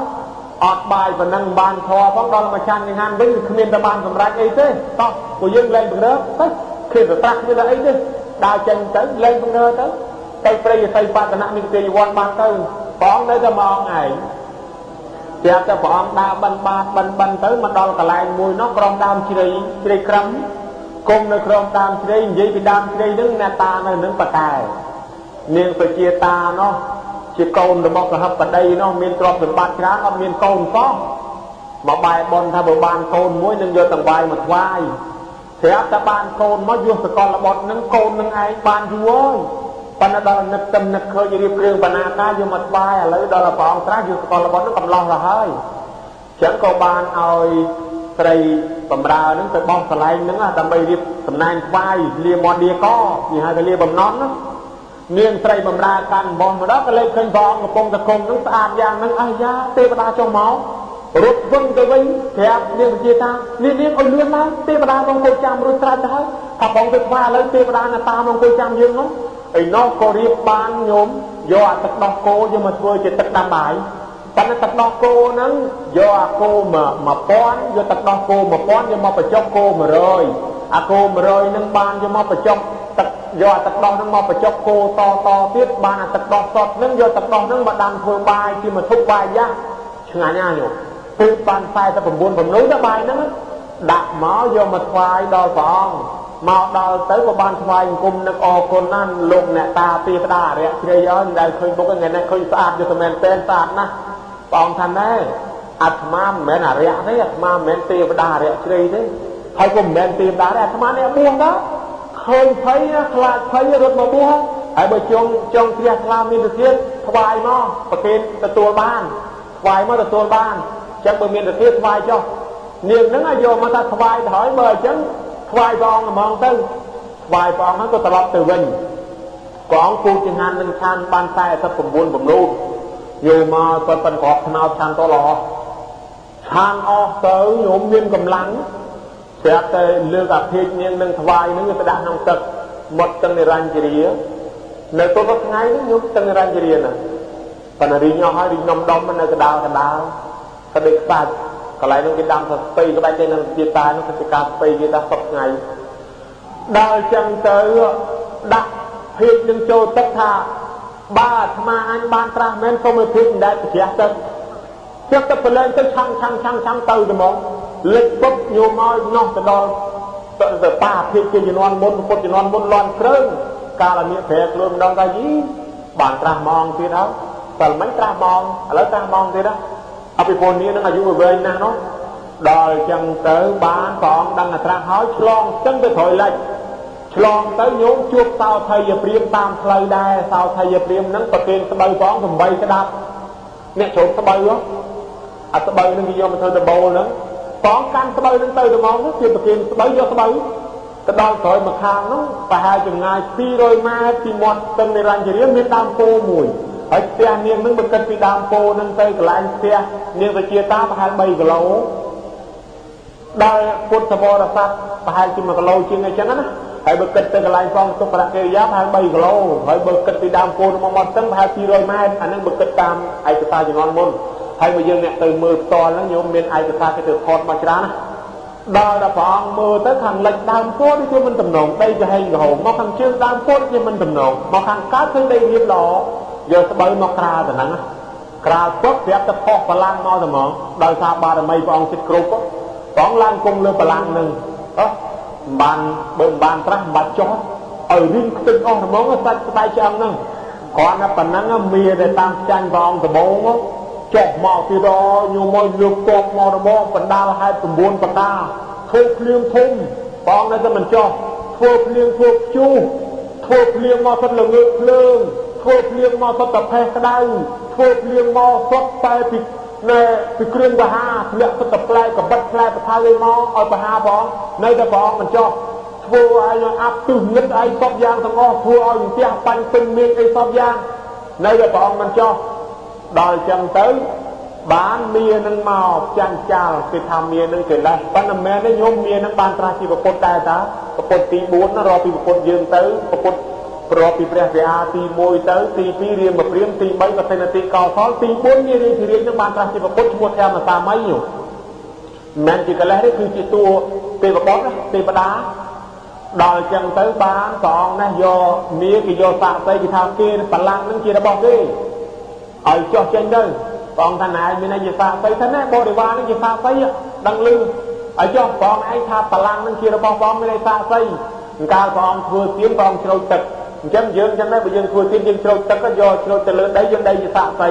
[SPEAKER 1] អត់បាយប៉ុណ្ណឹងបានធေါ်ផងដល់មកឆាន់ចង្ហាន់វិញគ្មានតែបានសម្រេចអីទេតោះពួកយើងលែងពង្រើទៅគ្មានប្រត្រាស់គ្មានតែអីទេដើរចេញទៅលែងពង្រើទៅទៅព្រៃសីបតនៈនិទាយវ័នបានទៅព្រះអង្គនៅតែមកអង្គឯងស្រាប់តែព្រះអង្គដើរបិណ្ឌបាតបិណ្ឌបិណ្ឌទៅមកដល់កន្លែងមួយនោះក្រោមដើមជ្រៃជ្រៃក្រឹមគុំនៅក្រោមដើមជ្រៃនិយាយពីដើមជ្រៃហ្នឹងអ្នកតានៅនឹងបកែនាងសុជាតានោះជាកូនរបស់សហបតីនោះមានទ្រព្យសម្បត្តិច្រើនអត់មានកូនសោះមកបែបនថាបើបានកូនមួយនឹងយកតង្វាយមកថ្វាយស្រាប់តែបានកូនមកយកសកលបុត្រនឹងកូននឹងឯងបានយូរហើយប៉ុន្តែដល់នឹកទឹមនឹកឃើញរៀបគ្រឿងបណ្ណាការយកមកថ្វាយឥឡូវដល់ព្រះអង្គត្រាស់យកសកលបុត្រនឹងកំឡោះទៅហើយអញ្ចឹងក៏បានឲ្យស្រីបំរើនឹងទៅបោះកន្លែងហ្នឹងដើម្បីរៀបតំណែងថ្វាយលាមឌាកនិយាយហៅថាលាបំណន់ណានាងស្រីបំរើកាន់បោះមកដល់ក៏លេចឃើញព្រះអង្គកំពុងតែគុំនឹងស្អាតយ៉ាងហ្នឹងអាយ៉ាទេវតាចុះមករត់វឹងទៅវិញប្រាប់នាងវិជាតានាងនាងឲ្យលឿនឡើងទេវតាមកអង្គុយចាំរួចស្រេចទៅហើយថាបងទៅថ្វាយឥឡូវទេវតានៅតាមអង្គុយចាំយើងនោះឯនោះក៏រៀបបានញោមយកអាទឹកដោះគោយកមកធ្វើជាទឹកដាំបាយប៉ុន្តែទឹកដោះគោហ្នឹងយកអាគោ1000យកទឹកដោះគោ1000យកមកបញ្ចុកគោ100អាគោ100ហ្នឹងបានយកមកបញ្ចុកទឹកយកអាទឹកដោះហ្នឹងមកបញ្ចុកគោតតទៀតបានអាទឹកដោះសតហ្នឹងយកទឹកដោះហ្នឹងមកដាំធ្វើបាយជាមធុបាយយ៉ាឆ្ងាញ់ណាស់ញោមពូបាន49បំណុលទៅបាយហ្នឹងដាក់មកយកមកថ្វាយដល់ព្រះអង្គមកដល់ទៅក៏បានថ្វាយអង្គមនឹកអរគុណណាស់លោកអ្នកតាពីផ្ដាអរិយជ្រៃអើយមិនដែលឃើញមុខថ្ងៃនេះឃើញស្អាតយកតែមែនទែនស្អាតណាស់ព្រះអង្គថាណែអាត្មាមិនមែនអរិយទេអាត្មាមិនមែនទេវតាអរិយជ្រៃទេហើយក៏មិនមែនទេវតាដែរអាត្មានេះបួសដល់ឃើញភ័យខ្លាចភ័យរត់មកបួសហើយបើចង់ចង់ជ្រះថ្លាមានទៅទៀតថ្វាយមកប្រគេនទទួលបានថ្វាយមកទទួលបានអញ្ចឹងបើមានទៅទៀតថ្វាយចុះនាងហ្នឹងឲ្យយកមកថាថ្វាយទៅហើយបើអញ្ចឹងថ្វាយព្រះអង្គហ្មងទៅថ្វាយព្រះអង្គហ្នឹងក៏ត្រឡប់ទៅវិញព្រះអង្គពូចង្ហាន់នឹងឆាន់បាន49បំណូតយកមកគាត់ប៉ិនក្រកថ្នោតឆាន់តល្អឆាន់អស់ទៅញោមមានកម្លាំងស្រាប់តែលើកអាភិកនាងនឹងថ្វាយនឹងទៅដាក់ក្នុងទឹកមុតទឹកនិរញ្ជរានៅទល់ថ្ងៃនេះញោមទឹកនិរញ្ជរាណាប៉ុន្តែរីងអស់ហើយរីងនំដុំនៅកដាលកដាលស្ដេចខ្សាច់កន្លែងនោះគេដាំថាស្ពៃក្បាច់ទៅនឹងជាតានោះគឺជាការស្ពៃគេថាសពថ្ងៃដល់ចឹងទៅដាក់ភិកនឹងចូលទឹកថា បើអាត្មាអញបានត្រាស់មែនសូមឲ្យភិកមិនដែលប្រជ្រះទឹកទឹកទៅប្រឡែងទៅឆាំងឆាំងឆាំងឆាំងទៅហ្មងលិចពុកញោមឲ្យនោះទៅដល់ទៅប៉ាភិកជាជំនាន់មុនពុទ្ធជំនាន់មុនលន់គ្រឿងកាលនេះប្រែខ្លួនម្ដងថាយីបានត្រាស់ម៉ងទៀតហើយតែមិនត្រាស់ម៉ងឥឡូវត្រាស់ម៉ងទៀតណាអភិពលនេះនឹងអាយុវែងណាស់នោះដល់ចឹងទៅបានព្រះអង្គដឹងត្រាស់ហើយឆ្លងចឹងទៅក្រោយលិចឆ្លងទៅញោមជួបសោថយព្រាមតាមផ្លូវដែរសោថយព្រាមនឹងប្រគេនស្បូវព្រះអង្គ8ស្ដាប់អ្នកជ្រុំស្បូវអាស្បូវនឹងគេយកមកធ្វើដបូលហ្នឹងព្រះអង្គកាន់ស្បូវនឹងទៅទៅមកគេប្រគេនស្បូវយកស្បូវទៅដល់ក្រោយមកខាងនោះប្រហែលចម្ងាយ200ម៉ែត្រពីមាត់ស្ទឹងនិរញ្ញរាមានដើមពោមួយហើយផ្ទះនាងនឹងបើគិតពីដើមពោនឹងទៅកន្លែងផ្ទះនាងវិជាតាប្រហែល3គីឡូដល់ពុទ្ធបរិស័ទប្រហែលជា1គីឡូជាងអីចឹងណាហើយបើគិតទៅកន្លែងផងទុក្ករកិរិយាប្រហែល3គីឡូហើយបើគិតពីដើមពោមកមាត់ស្ទឹងប្រហែល200ម៉ែត្រអានឹងបើគិតតាមឯកសារជំនាន់មុនហើយបើយើងអ្នកទៅមើលផ្ទាល់ហ្នឹងញោមមានឯកសារគេទៅថតមកច្រើនណាដល់ដល់ព្រះអង្គមើលទៅខាងលិចដើមពោនេះគឺមិនតំណងដីចំហែងក្រហមមកខាងជើងដើមពោនេះគឺមិនតំណងមកខាងកើតគឺដីរៀបល្អយកស្បូវមកក្រាលទៅហ្នឹងក្រាលពុកប្រាប់ទៅផុសបលាំងមកតែហ្មងដោយសារបារមីព្រះអង្គចិត្តគ្រប់ព្រះអង្គឡើងគង់លើបលាំងហ្នឹងអោះបានបើមិនបានត្រាស់មិនបាច់ចុះឲ្យរីងខ្ទេចអស់ហ្មងសាច់ស្បែកឆ្អឹងហ្នឹងគ្រាន់តែប៉ុណ្ណឹងមានតែតាមចាញ់ព្រះអង្គដំបូងចុះមកទៀតញោមឲ្យលើកតបមករបងបណ្ដាលហេតុ9ប្រការធ្វើភ្លៀងធំព្រះអង្គនៅតែមិនចុះធ្វើភ្លៀងធ្វើព្យុះធ្វើភ្លៀងមកសុទ្ធល្ងើកភ្លើងធ្វើភ្លៀងមកសុទ្ធតែផេះក្តៅធ្វើភ្លៀងមកសុទ្ធតែពីណែពីគ្រឿងបហាធ្លាក់សុទ្ធតែផ្លែកបិតផ្លែបថៅឯមកឲ្យបហាព្រះអង្គនៅតែព្រះអង្គមិនចុះធ្វើឲ្យអាប់ទិសងឹតឲ្យសពយ៉ាងទាំងអស់ធ្វើឲ្យផ្ទះបាញ់ពេញមេឃអីសពយ៉ាងនៅតែព្រះអង្គមិនចុះដល់ចឹងទៅបានមានឹងមកចាញ់ចាល់គេថាមានឹងកិលេសប៉ុន្តែមែនទេញោមមានឹងបានត្រាស់ជាពុទ្ធដែរតាពុទ្ធទី4ណារាប់ពីពុទ្ធយើងទៅពុទ្ធប្រពពីព្រះវិហាទី1ទៅទី2រាមព្រាមទី3ប្រសិទ្ធិកោសលទី4នារីធិរាជនឹងបានត្រាស់ជាពុទ្ធឈ្មោះធម្មសាមីញោមមិនមែនជាកិលេសទេគឺជាតួទេវបុត្រទេវតាដល់ចឹងទៅបានព្រះអង្គនេះយកមាគេយកសាកសីគេថាគេបលាំងនឹងជារបស់គេឲ្យចុះចេញទៅព្រះអង្គថាណែមានអីជាសាកសីថាណែបរិវារនឹងជាសាកសីដឹងឮឲ្យចុះព្រះអង្គឯងថាបលាំងនឹងជារបស់ព្រះអង្គមានអីសាកសីកាលព្រះអង្គធ្វើទៀនព្រះអង្គជ្រោចទឹកអញ្ចឹងយើងអញ្ចឹងដែរបើយើងធ្វើទៀនយើងជ្រោចទឹកយកជ្រោចទៅលើដីយើងដីជាសាកសី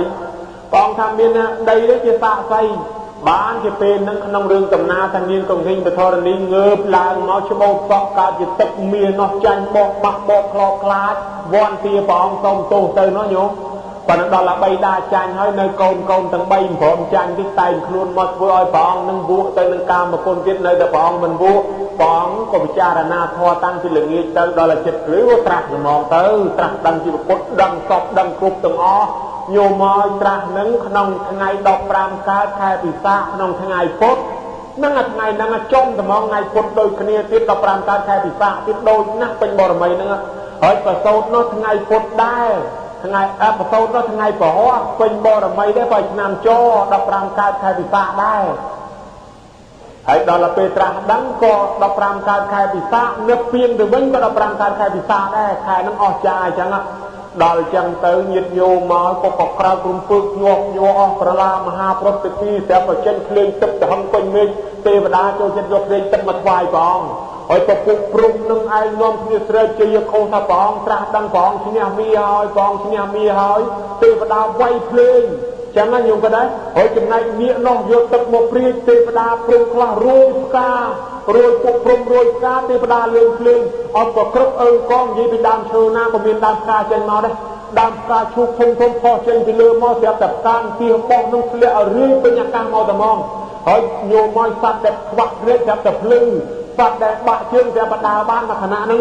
[SPEAKER 1] ព្រះអង្គថាមានដីនេះជាសាកសីបានជាពេលនឹងក្នុងរឿងកំណាថានាងកង្ហិញបធរនីងើបឡើងមកច្បោកសក់កើតជាទឹកមាននោះចាញ់បោកបាក់បោកខ្លោខ្លាចវ័នទាព្រះអង្គសូមទោសទៅនោះញោមប៉ុន្តែដល់តែ3ដាចាញ់ហើយនៅកូនកូនទាំង3មិនព្រមចាញ់ទេតែងខ្លួនមកធ្វើឲ្យព្រះអង្គនឹងវក់ទៅនឹងកាមគុណទៀតនៅតែព្រះអង្គមិនវក់ព្រះអង្គក៏ពិចារណាធម៌តាំងពីល្ងាចទៅដល់តែចិត្តភ្លឺត្រាស់ហ្មងទៅត្រាស់ដឹងជាពុទ្ធដឹងសពដឹងគ្រប់ទាំងអស់ញោមឲ្យត្រាស់នឹងក្នុងថ្ងៃ15កើតខែពិសាខក្នុងថ្ងៃពុទ្ធនឹងថ្ងៃហ្នឹងចំត្មងថ្ងៃពុទ្ធដូចគ្នាទៀត15កើតខែពិសាខទៀតដូចណាស់ពេញបរមីហ្នឹងហើយប្រសូតនោះថ្ងៃពុទ្ធដែរថ្ងៃអបសោតនោះថ្ងៃពហុពេញបរមីដែរបើឆ្នាំច15កើតខែពិសាខដែរហើយដល់ពេលត្រាស់ដឹងក៏15កើតខែពិសាខនឹកពៀនទៅវិញក៏15កើតខែពិសាខដែរខែហ្នឹងអស់ចាអញ្ចឹងដល់ចឹងទៅញាតញោមមកក៏ក្រៅក្រុមពើកញាប់ញ័រអស់ក្រឡាមហាប្រតិពីស្រាប់តែចេញភ្លេងទឹកទៅហឹងពេញមេឃទេវតាចូលចិត្តយកភ្លេងទឹកមកថ្វាយព្រះអង្គហើយពពុះព្រំនឹងឯងនាំគ្នាស្រែកជ័យខុសថាព្រះអង្គត្រាស់ដឹងព្រះអង្គឈ្នះមីហើយព្រះអង្គឈ្នះមីហើយទេវតាវាយភ្លេងចឹងណាញោមក៏ដែរហើយចំណែកនាគនោះយកទឹកមកព្រាចទេវតាព្រំខ្លះរួយផ្ការួយពុកព្រំរួយផ្កាទេវតាលេងភ្លេងអត់ក៏គ្រប់អើកងនិយាយពីដើមឈើណាក៏មានដើមផ្កាចេញមកដែរដើមផ្កាឈូកធំធំផុសចេញពីលើមកស្រាប់តែផ្កាទៀបោះនឹងធ្លាក់ឲ្យរឿយពេញអាកាសមកតែហ្មងហើយញោមឲ្យសត្វដែលខ្វាក់ភ្នែកស្រាប់តែភ្លឺសត្វដែលបាក់ជើងស្រាប់តែដើរបានមួយខណៈហ្នឹង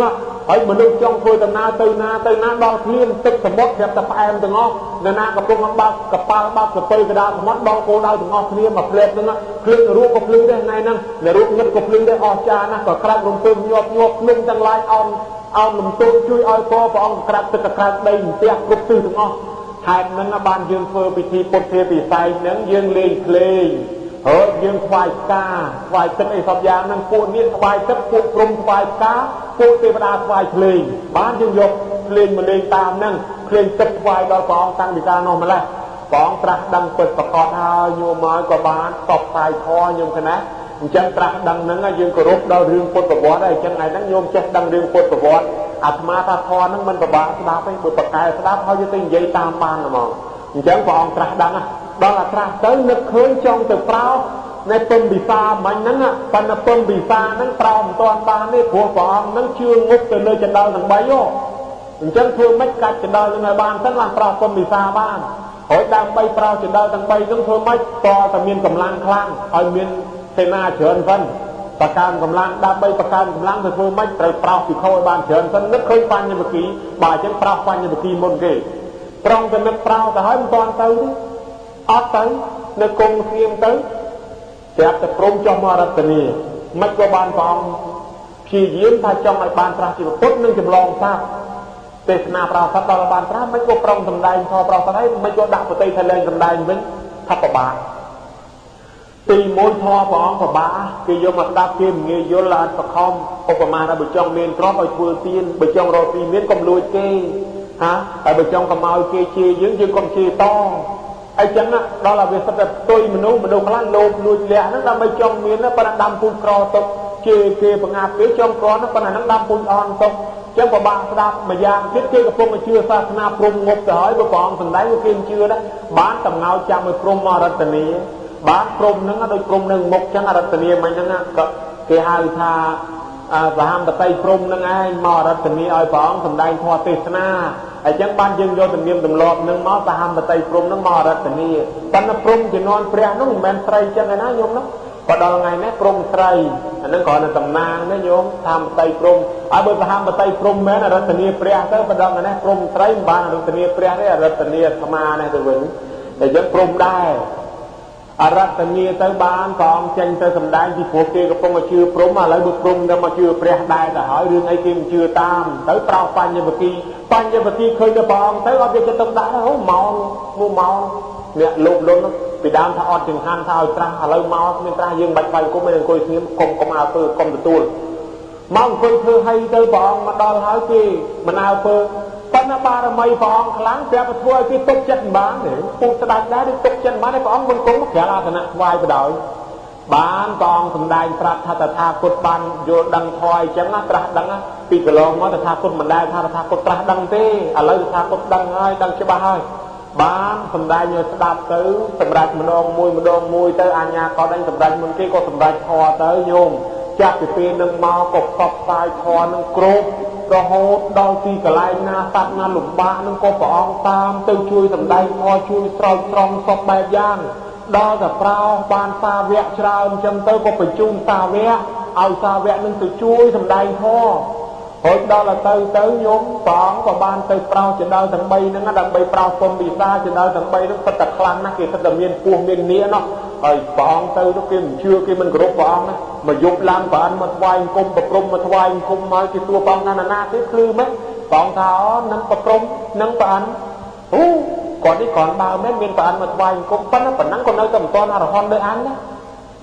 [SPEAKER 1] ហើយមនុស្សចង់ធ្វើដំណើរទៅណាទៅណាដល់ភ្លាមទឹកសមុទ្រស្រាប់តែផ្អែមទាំងអស់នរណាកំពុងបើកកប៉ាល់បើកសពៅកដាលសមុទ្រដល់គោលដៅទាំងអស់គ្នាមួយផ្លែតហ្នឹងភ្លឺរូបក៏ភ្លឺដែរថ្ងៃហ្នឹងនរូបងឹតក៏ភ្លឺដែរអស់ចាណាស់ក៏ក្រាបរំពើញាប់ញាប់ភ្នំទាំងឡាយអោនអោនលំទោនជួយឲ្យពរព្រះអង្គក្រាបទឹកក្រាបដីផ្ទះគ្រប់ទិសទាំងអស់ហេតុហ្នឹងបានយើងធ្វើពិធីពុទ្ធាពិសេសហ្នឹងយើងលេងភ្លេង ហើយយើងថ្វាយផ្កាថ្វាយទឹកអីសពយ៉ាងហ្នឹងពួកនាគថ្វាយទឹកពួកព្រំថ្វាយផ្កាពួកទេវតាថ្វាយភ្លេងបានយើងយកភ្លេងមកលេងតាមហ្នឹងភ្លេងទឹកថ្វាយដល់ព្រះអង្គតាំងពីកាលនោះម្ល៉េះព្រះអង្គត្រាស់ដឹងពិតប្រកបហើយញោមមកក៏បានតបផ្សាយធម៌ញោមគណៈអញ្ចឹងត្រាស់ដឹងហ្នឹងយើងគោរពដល់រឿងពុទ្ធប្រវត្តិហើយអញ្ចឹងថ្ងៃហ្នឹងញោមចេះដឹងរឿងពុទ្ធប្រវត្តិអាត្មាថាធម៌ហ្នឹងមិនពិបាកស្ដាប់ទេបើប្រកែស្ដាប់ហើយយើងទៅនិយាយតាមបានហ្មងអញ្ចឹងព្រះអង្គត្រាស់ដឹងដល់អាត្រាស់ទៅនឹកឃើញចង់ទៅប្រោសនៅពំពិសាមិញហ្នឹងប៉ុន្តែពំពិសាហ្នឹងប្រោសមិនទាន់បានទេព្រោះព្រះអង្គហ្នឹងជឿងុបទៅលើចណ្ដាលទាំង3ហ៎អញ្ចឹងធ្វើម៉េចកាច់ចណ្ដាលហ្នឹងឲ្យបានសិនបានប្រោសពំពិសាបានហើយដើម្បីប្រោសចណ្ដាលទាំង3ហ្នឹងធ្វើម៉េចតតែមានកម្លាំងខ្លាំងឲ្យមានសេនាច្រើនសិនបកើមកម្លាំងដើម្បីបកើមកម្លាំងទៅធ្វើម៉េចត្រូវប្រោសពិខុឲ្យបានច្រើនសិននឹកឃើញបញ្ញវគិបើអញ្ចឹងប្រោសបញ្ញវគិមុនគេប្រងទៅនឹកប្រោសទៅហើយមិនទាន់ទៅទេអត់ទៅនៅគង់ស្ងៀមទៅប្រាប់តែព្រមចុះមករតនីមិនក៏បានព្រះអង្គព្យាយាមថាចង់ឲ្យបានត្រាស់ជាពុទ្ធនឹងចម្លងសត្វទេសនាប្រោសសត្វដល់បានត្រាស់មិនក៏ប្រងសម្ដែងធម៌ប្រោសសត្វហើយមិនក៏ដាក់ប្រតិថាលែងសម្ដែងវិញថាពិបាកទីមួយធម៌ព្រះអង្គពិបាកគេយកមកស្ដាប់គេមិនងាយយល់អត់បខំឧបមាថាបើចង់មានទ្រព្យឲ្យធ្វើទានបើចង់រកស៊ីមានកុំលួចគេហាហើយបើចង់កម្អោយគេជេរយើងយើងកុំជេរតអីចឹងដល់ឲ្យវាសិតតែផ្ទុយមនុស្សមនុស្សខ្លះលោភលួចលះហ្នឹងដើម្បីចង់មានប៉ុន្តែដាំពូជក្រទុកជេរគេបង្អាប់គេចង់ក្រហ្នឹងប៉ុន្តែហ្នឹងដាំពូជអន់ទុកចឹងពិបាកស្ដាប់មួយយ៉ាងទៀតគេកំពុងតែជឿសាសនាព្រំងប់ទៅហើយបើព្រះអង្គសម្ដែងគេមិនជឿដែរបានតំណោចាំឲ្យព្រំមករតនីបានព្រំហ្នឹងដូចព្រំនៅមុខចឹងអរតនីមិញហ្នឹងក៏គេហៅថាសហមតៃព្រំហ្នឹងឯងមករតនីឲ្យព្រះអង្គសម្ដែងធម៌ទេសនាអញ្ចឹងបានយើងយកទំនៀមទម្លាប់នឹងមកសហមតៃព្រំហ្នឹងមករតនីប៉ុន្តែព្រំជំនាន់ព្រះហ្នឹងមិនមែនស្រីចឹងឯណាញោមណាក៏ដល់ថ្ងៃនេះព្រំស្រីអាហ្នឹងគ្រាន់តែតំណាងទេញោមសហមតៃព្រំហើយបើសហមតៃព្រំមែនអរតនីព្រះទៅបើដល់ថ្ងៃនេះព្រំស្រីមិនបានអរតនីព្រះទេអរតនីអាត្មានេះទៅវិញតែយើងព្រំដែរអរតនីទៅបានព្រះអង្គចេញទៅសម្ដែងពីព្រោះគេកំពុងតែជឿព្រំឥឡូវបើព្រំទៅមកជឿព្រះដែរទៅហើយរឿងអីគេមិនជឿតាមទៅប្រោសបញ្ញវគិបញ្ញវគិឃើញទៅព្រះអង្គទៅអត់យកចិត្តទុកដាក់ទេអូមកមួយមកអ្នកលោភលន់ពីដើមថាអត់ចង្ហាន់ថាឲ្យត្រាស់ឥឡូវមកគ្មានត្រាស់យើងបាច់បាយគុំមិនអង្គុយស្ងៀមកុំកុំអើពើកុំទទួលមកអង្គុយធ្វើឲ្យទៅព្រះអង្គមកដល់ហើយគេមិនអើពើប៉ុន្តែបារមីព្រះអង្គខ្លាំងប្រាប់ធ្វើឲ្យគេទុកចិត្តមិនបានទេពុកស្ដាច់ដែរទុកចិត្តមិនបានទេព្រះអង្គមិនគង់ក្រាលអាសនៈថ្វាយបដ ாய் បានព្រះអង្គសម្ដែងប្រាប់ថាតថាគតបានយល់ដឹងធម៌អញ្ចឹងណាត្រាស់ដឹងពីកន្លងមកតថាគតមិនដែលថាតថាគតត្រាស់ដឹងទេឥឡូវតថាគតដឹងហើយដឹងច្បាស់ហើយបានសម្ដែងឲ្យស្ដាប់ទៅសម្រាប់ម្ដងមួយម្ដងមួយទៅអញ្ញាក៏ដេញសម្រាប់មុនគេក៏សម្រាប់ធម៌ទៅញោមចាប់ពីពេលនឹងមកក៏ផ្សព្វផ្សាយធម៌នឹងគ្រប់រហូតដល់ទីកន្លែងណាសត្វណាលំបាកនឹងក៏ព្រះអង្គតាមទៅជួយសម្ដែងធម៌ជួយស្រោចស្រង់សពបែបយ៉ាងដល់តែប្រោសបានសាវកច្រើនអញ្ចឹងទៅក៏បញ្ជូនសាវកឲ្យសាវកនឹងទៅជួយសម្ដែងធម៌ហើយដល់ទៅទៅញោមព្រះអង្គក៏បានទៅប្រោសចណ្ដាលទាំង3ហ្នឹងដើម្បីប្រោសពុំពិសាចណ្ដាលទាំង3ហ្នឹងសិតតែខ្លាំងណាស់គេសិតតែមានពោះមាននាណោះហើយព្រះអង្គទៅទៅគេមិនជឿគេមិនគោរពព្រះអង្គណាមកយប់ឡើងព្រះអង្គមកថ្វាយអង្គមប្រព្រំមកថ្វាយអង្គមមកគេសួរព្រះអង្គណាណាគេភ្លឺម៉េចព្រះអង្គថាអូនឹងប្រព្រំនឹងព្រះអង្គអូគាត់នេះគ្រាន់បើមែនមានព្រះអង្គមកថ្វាយអង្គមប៉ុន្តែប៉ុណ្ណឹងក៏នៅតែមិនទាន់អរហន្តដូចអញណា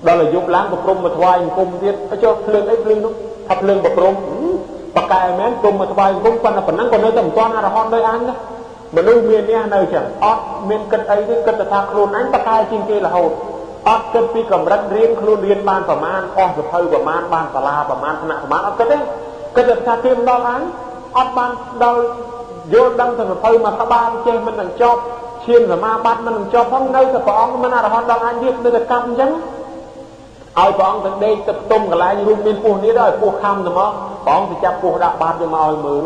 [SPEAKER 1] ដល់តែយប់ឡើងប្រព្រំមកថ្វាយអង្គមទៀតចុះភ្លើងអីភ្លើងនោះថាភ្លើងប្រព្រំបកែមែនព្រមមកថ្វាយអង្គមប៉ុន្តែប៉ុណ្ណឹងក៏នៅតែមិនទាន់អរហន្តដូចអញណាមនុស្សមាននេះនៅចឹងអត់មានគិតអីទេគិតតែថាខ្លួនអញបកែជាងគេរហូតអត់គិតពីកម្រិតរៀនខ្លួនរៀនបានប្រមាណអស់សភៅប្រមាណបានសាលាប្រមាណថ្នាក់ប្រមាណអត់គិតទេគិតតែថាគេមិនដល់អញអត់បានដល់យល់ដឹងទៅសភៅមកក្បាលចេះមិននឹងចប់ឈានសមាបត្តិមិននឹងចប់ផងនៅតែព្រះអង្គមិនអរហន្តដល់អញទៀតនៅតែកម្មអញ្ចឹងឲ្យព្រះអង្គទៅដេកទៅផ្ទុំកន្លែងរួមមានពោះនេះដល់ឲ្យពោះខំទៅមកព្រះអង្គទៅចាប់ពោះដាក់បាតយកមកឲ្យមើល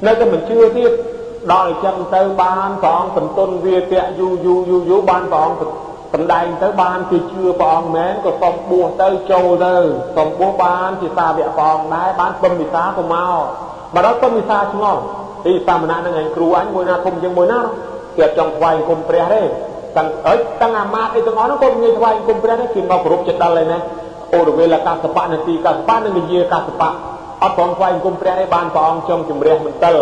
[SPEAKER 1] នៅតែមិនជឿទៀតដល់អញ្ចឹងទៅបានព្រះអង្គបន្ទន់វាពៈយូរយូរយូរយូរបានព្រះអង្គសម្ដែងទៅបានគេជឿព្រះអង្គមែនក៏សុំបួសទៅចូលទៅសុំបួសបានជាសាវកព្រះអង្គដែរបានពំវិសាក៏មកបើដល់ពំវិសាឆ្ងល់ទីសាមណៈនឹងឯងគ្រូអញមួយណាធំជាងមួយណាគេអត់ចង់ថ្វាយអង្គមព្រះទេទាំងអើយទាំងអាមាត្យអីទាំងអស់នោះក៏មិនងាយថ្វាយអង្គមព្រះទេគេមកគោរពចិត្តដល់ហើយណាអូរវេលកាសបៈនទីកាសបៈនិងវិយាកាសបៈអត់ព្រមថ្វាយអង្គមព្រះទេបានព្រះអង្គចង់ជំរះមន្ទិល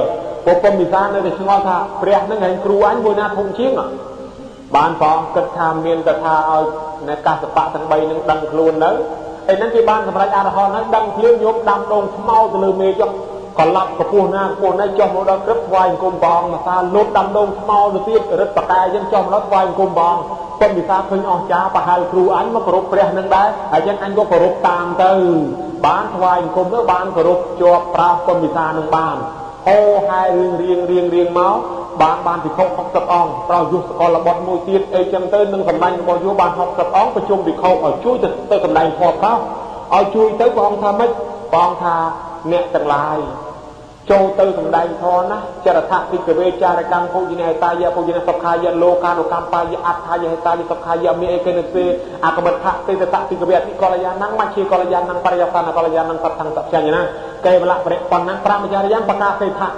[SPEAKER 1] ពុំវិសានៅតែឆ្ងល់ថាព្រះនឹងឯងគ្រូអញមួយណាធំជាង បានព្រះអង្គគិតថាមានតែថាឲ្យអ្នកកសបៈទាំង3នឹងដឹងខ្លួននៅឯហ្នឹងគេបានសម្រេចអរហន្តហើយដឹងភ្លាមញោមដាំដងថ្មទៅលើមេឃចុះកលាប់កពស់ណាកពស់ណាចុះមកដល់ក្រឹបថ្វាយអង្គមព្រះអង្គមកសាលូតដាំដងថ្មទៅទៀតរឹតបកែយើងចុះមកដល់ថ្វាយអង្គមព្រះអង្គពុទ្ធវិសាឃើញអស្ចារ្យប្រហែលគ្រូអញមកគោរពព្រះនឹងដែរហើយចឹងអញក៏គោរពតាមទៅបានថ្វាយអង្គមទៅបានគោរពជាប់ប្រោសពុទ្ធវិសានឹងបានហោហែរឿងរៀងរៀងរៀងមកបានភិក្ខុ60អង្គប្រោសយុសកលបុត្រមួយទៀតអីចឹងទៅនឹងសម្លាញ់របស់យុបាន60អង្គប្រជុំភិក្ខុឲ្យជួយទៅសម្ដែងធម៌ប្រោសឲ្យជួយទៅព្រះអង្គថាម៉េចព្រះអង្គថាអ្នកទាំងឡាយចូលទៅសម្ដែងធម៌ណាចរថភិក្ខវេចារកម្មភោជនហេតាយៈភោជនសុខាយៈលោកានុកម្មបាយៈអត្ថាយៈហេតាយៈសុខាយៈមេអេកេនសេអកមិដ្ឋៈទេតតភិក្ខវេអតិកលយានំមជ្ឈិកលយានំបរិយសានកលយានំសត្ថੰសព្យញ្ញណាកេវលៈបរិបណ្ណំប្រមចារិយ៉ាងបកាសេថៈ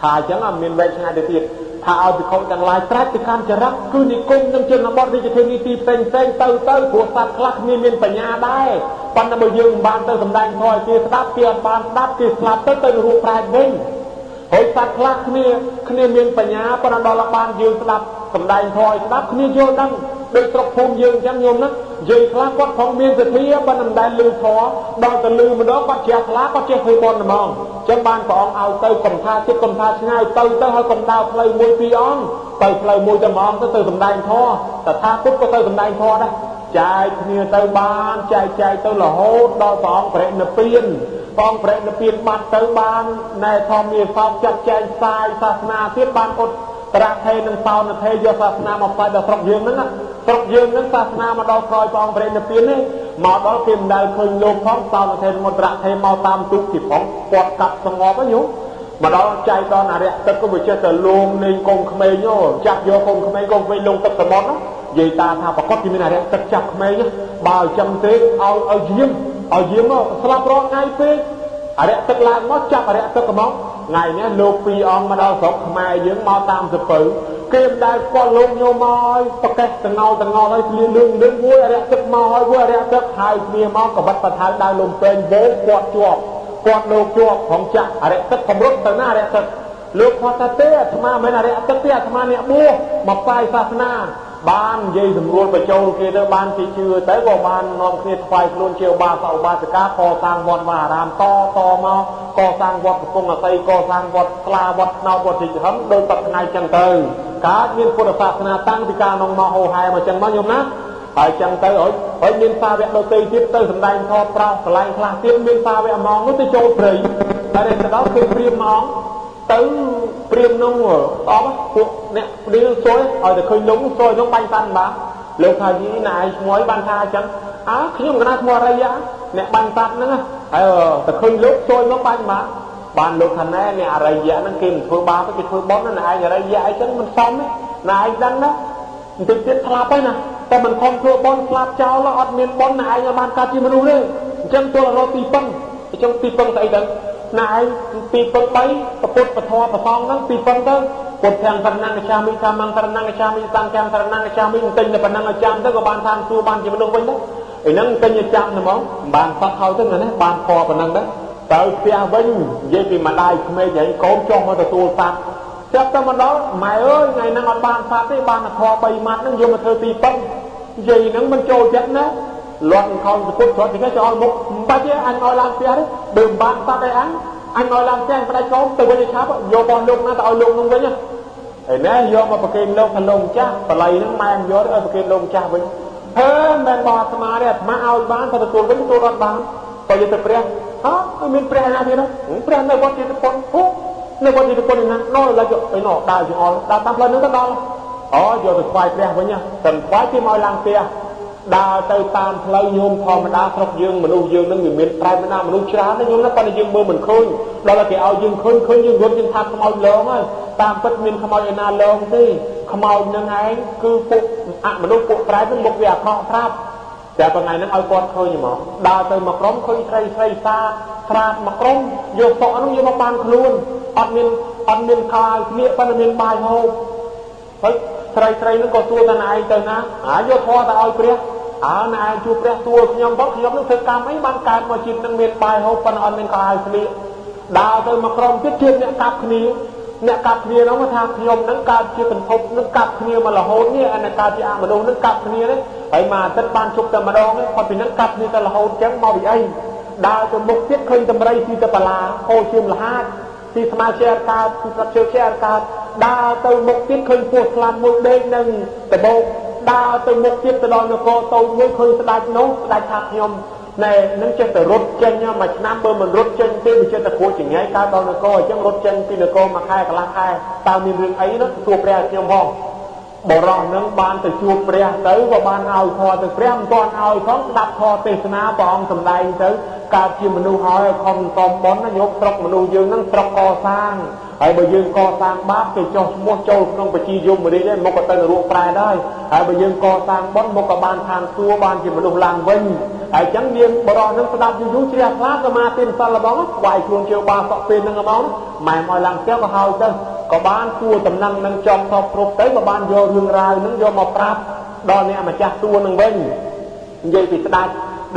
[SPEAKER 1] ថាអញ្ចឹងអត់មានវែកឆ្ងាយទៅទៀតថាឲ្យភិក្ខុទាំងឡាយត្រាច់ពីកម្មចរិតគឺនិគមនិងជនបទរាជធានីទីផ្សេងផ្សេងទៅទៅព្រោះសត្វខ្លះគ្នាមានបញ្ញាដែរប៉ុន្តែបើយើងមិនបានទៅសម្ដែងធម៌ឲ្យគេស្ដាប់គេអត់បានស្ដាប់គេស្លាប់ទៅទៅរូបប្រែតវិញហើយសត្វខ្លះគ្នាមានបញ្ញាប៉ុន្តែដល់បានយើងស្ដាប់សម្ដែងធម៌ឲ្យស្ដាប់គ្នាយល់ដឹងដូចស្រុកភូមិយើងអញ្ចឹងញោមណានិយាយខ្លះគាត់ផងមានសទ្ធាប៉ុន្តែមិនដែលឮធម៌ដល់ទៅឮម្ដងគាត់ជ្រះថ្លាគាត់ចេះធ្វើបុណ្យហ្មងអញ្ចឹងបានព្រះអង្គឲ្យទៅកំថាចិត្តកំថាឆ្ងាយទៅទៅហើយកុំដើរផ្លូវមួយពីរអង្គទៅផ្លូវមួយតែហ្មងទៅទៅសម្ដែងធម៌តថាគតក៏ទៅសម្ដែងធម៌ដែរចែកគ្នាទៅបានចែកចែកទៅរហូតដល់ព្រះអង្គបរិនិព្វានព្រះអង្គបរិនិព្វានបាត់ទៅបានណែធម្មមាសោកចាត់ចែងផ្សាយសាសនាទៀតបានឧត្តរថេនិងសោនថេយកសាសនាមកផ្សាយដល់ស្រុកយើងហ្នឹងស្រុកយើងហ្នឹងសាសនាមកដល់ក្រោយព្រះអង្គបរិនិព្វាននេះមកដល់គេមិនដែលឃើញលោកផងសោនថេនិងឧត្តរថេមកតាមទូកទីផងគាត់កាប់សងប់ហ្នឹងញោមមកដល់ចែកដល់អរិយទឹកក៏វាចេះតែលងលេងកូនក្មេងចាប់យកកូនក្មេងកូនក្មេងលងទឹកសមុទ្រណានិយាយតាថាប្រកាសជាមានអរិយទឹកចាប់ក្មេងបើអញ្ចឹងទេឲ្យយាមឲ្យយាមមកស្លាប់រាល់ថ្ងៃពេកអរិយទឹកឡើងមកចាប់អរិយទឹកហ្មងថ្ងៃនេះលោកពីរអង្គមកដល់ស្រុកខ្មែរយើងមកតាមសពៅគេមិនដែលស្គាល់លោកញោមមកឲ្យប្រកេះតងោតងោឲ្យលឿងលឿងលឿងមួយអរិយទឹកមកឲ្យមួយអរិយទឹកហើយគ្នាមកកបិតបថៅដើរលំពេងវោគាត់ជាប់គាត់លោកជាប់ផងចាក់អរិយទឹកកម្រុតទៅណាអរិយទឹកលោកគាត់ថាទេអាត្មាមិនអរិយទឹកទេអាត្មាអ្នកបួសមកផ្សាយសាសនាបាននិយាយសម្រួលបញ្ចូលគេទៅបានគេជឿទៅក៏បាននាំគ្នាថ្វាយខ្លួនជាឧបាសកឧបាសិកាកសាងវត្តវាអារាមតតមកកសាងវត្តកំពង់អសីកសាងវត្តស្លាវត្តខ្នោតវត្តជីហឹមដោយតថ្ងៃចឹងទៅកើតមានពុទ្ធសាសនាតាំងពីកាលនោះមកហោហែមកចឹងមកញោមណាហើយចឹងទៅហើយមានសាវកដទៃទៀតទៅសម្ដែងធម៌ប្រោសកន្លែងខ្លះទៀតមានសាវកហ្មងនោះទៅចូលព្រៃតែទៅដល់គឺព្រាមហ្មងទៅព្រាមនោះអបពួកអ្នកព្រាមសួយឲ្យតែឃើញលងសួយនោះបាញ់តាន់បាទលោកថាយីណែឈ្មោះបានថាអញ្ចឹងអើខ្ញុំកណាឈ្មោះអរិយអ្នកបាញ់តាត់ហ្នឹងហើយតែឃើញលោកសួយមកបាញ់បាទបានលោកថាណែអ្នកអរិយហ្នឹងគេមិនធ្វើបាបទេគេធ្វើបុណ្យណាឯងអរិយអីចឹងមិនសមទេណាឯងដឹងណាបន្តិចទៀតស្លាប់ហើយណាតែមិនខំធ្វើបុណ្យស្លាប់ចោលអត់មានបុណ្យណាឯងបានកើតជាមនុស្សទេអញ្ចឹងទល់រកទីពឹងអញ្ចឹងទីពឹងស្អីទៅណាឯងទីពឹង3ពុទ្ធពធប្រសងហ្នឹងទីពឹងទៅពុទ្ធទាំងសរណង្កឆាមិធម្មងសរណង្កឆាមិសង្ឃំសរណង្កឆាមិទិញតែប៉ុណ្ណឹងឲ្យចាំទៅក៏បានឋានសួគ៌បានជាមនុស្សវិញដែរឯហ្នឹងទិញឲ្យចាំទៅហ្មងបានសក់ហើយទៅណាបានពណ៌ប៉ុណ្ណឹងដែរទៅផ្ទះវិញនិយាយពីម្ដាយក្មេកឯងកូនចុះមកទទួលសត្វចាប់ទៅមកដល់ម៉ែអើយថ្ងៃហ្នឹងអត់បានសត្វទេបានតែធម៌3ម៉ាត់ហ្នឹងយកមកធ្វើទីពឹងនិយាយហ្នឹងមិនចូលចិត្តណាលាន់ខំពុទ្ធច្រត់គេចោលមុខមិនបាច់ទេអញឲ្យឡើងផ្ទះទេបើមិនបានសត្វអីអញឲ្យឡើងផ្ទះផ្ដាច់កូនទៅវិញឲ្យឆាប់យករបស់លោកណាទៅឲ្យលោកនោះវិញឯណែយកមកប្រគេនលោកថាលោកម្ចាស់បល័យហ្នឹងម៉ែមិនយកឲ្យប្រគេនលោកម្ចាស់វិញហឺមិនមែនរបស់អាត្មាទេអាត្មាឲ្យបានតែទទួលវិញទទួលអត់បានក៏យកទៅព្រះហ៎មានព្រះណាទៀតព្រះនៅវត្តចេតពុនហូនៅវត្តចេតពុនណាណោឡើយឯណោដើរចង្អុលដើរតាមផ្លូវហ្នឹងទៅដល់អូយកទៅថ្វាយព្រះវិញតែថ្វាយគេមកឡើងផ្ទះដើរទៅតាមផ្លូវញោមធម្មតាស្រុកយើងមនុស្សយើងនឹងវាមានប្រែមណាមនុស្សច្រើនណាញោមណាប៉ុន្តែយើងមើលមិនឃើញដល់តែគេឲ្យយើងឃើញឃើញយើងរត់យើងថាខ្មោចលងហើយតាមពិតមានខ្មោចឯណាលងទេខ្មោចនឹងឯងគឺពួកអមនុស្សពួកប្រែនឹងមុខវាអាក្រក់ស្រាប់តែថ្ងៃហ្នឹងឲ្យគាត់ឃើញហ្មងដើរទៅមកក្រុមឃើញស្រីស្រីសាស្រាតមកក្រុមយកសក់ហ្នឹងយកមកបានខ្លួនអត់មានខោអាវស្លៀកប៉ុន្តែមានបាយហូបហើយស្រីស្រីហ្នឹងក៏សួរថាឯងទៅណាអាយកធម៌ទៅឲ្យព្រះអើណែឯងជួបព្រះសួរខ្ញុំបងខ្ញុំនឹងធ្វើកម្មអីបានកើតមកជាតិនឹងមានបាយហូបប៉ុន្តែអត់មានខោអាវស្លៀកដើរទៅមកក្រុមទៀតជួបអ្នកកាប់គ្នា អ្នកកាប់គ្នានោះថាខ្ញុំនឹងកើតជាកន្ធប់នឹងកាប់គ្នាមករហូតនេះអានកើតជាអមនុស្សនឹងកាប់គ្នានេះហើយមួយអាទិត្យបានជប់តែម្ដងផុតពីនឹងកាប់គ្នាតែរហូតចឹងមកពីអីដើរទៅមុខទៀតឃើញតម្រៃស៊ីទៅបលាហូរឈាមលហាចស៊ីស្មាជាអត់កើតស៊ីស្លាប់ជើជាអត់កើតដើរទៅមុខទៀតឃើញពស់ស្លាប់មួយដេកនឹងដបោកដើរទៅមុខទៀតទៅដល់នគរតូចមួយឃើញស្ដេចនោះស្ដេចថាខ្ញុំណែនឹងចេះតែរត់ចេញមួយឆ្នាំបើមិនរត់ចេញទេវាចេះតែគ្រួចង្ហែកើតដល់នគរអញ្ចឹងរត់ចេញពីនគរមួយខែកន្លះខែតើមានរឿងអីនោះទទួលព្រះខ្ញុំផងបរោះនឹងបានទៅជួបព្រះទៅក៏បានឲ្យធម៌ទៅព្រះមិនទាន់ឲ្យផងស្ដាប់ធម៌ទេសនាព្រះអង្គសម្ដែងទៅកើតជាមនុស្សហើយខំសំបុណ្យណាញោមស្រុកមនុស្សយើងនឹងស្រុកកសាងហើយបើយើងកសាងបាបគេចោះឈ្មោះចូលក្នុងបជាយមរាជឯងមកក៏ទៅនរកប្រែដែរហើយបើយើងកសាងបុណ្យមកក៏បានឋានសួគ៌បានជាមនុស្សឡើងវិញហើយចឹងនាងបរោះនឹងស្ដាប់យូរយូរជ្រះថ្លាសមាធិសិលបងស្វាយខ្លួនជាបាសក់ពេលនឹងហ្មងម៉ែមកឡើងផ្ទះក៏ហើយទៅក៏បានសួរតំណែងនឹងចំសពគ្រប់ទៅក៏បានយករឿងរ៉ាវនឹងយកមកប្រាប់ដល់អ្នកម្ចាស់សួរនឹងវិញនិយាយពីស្ដេច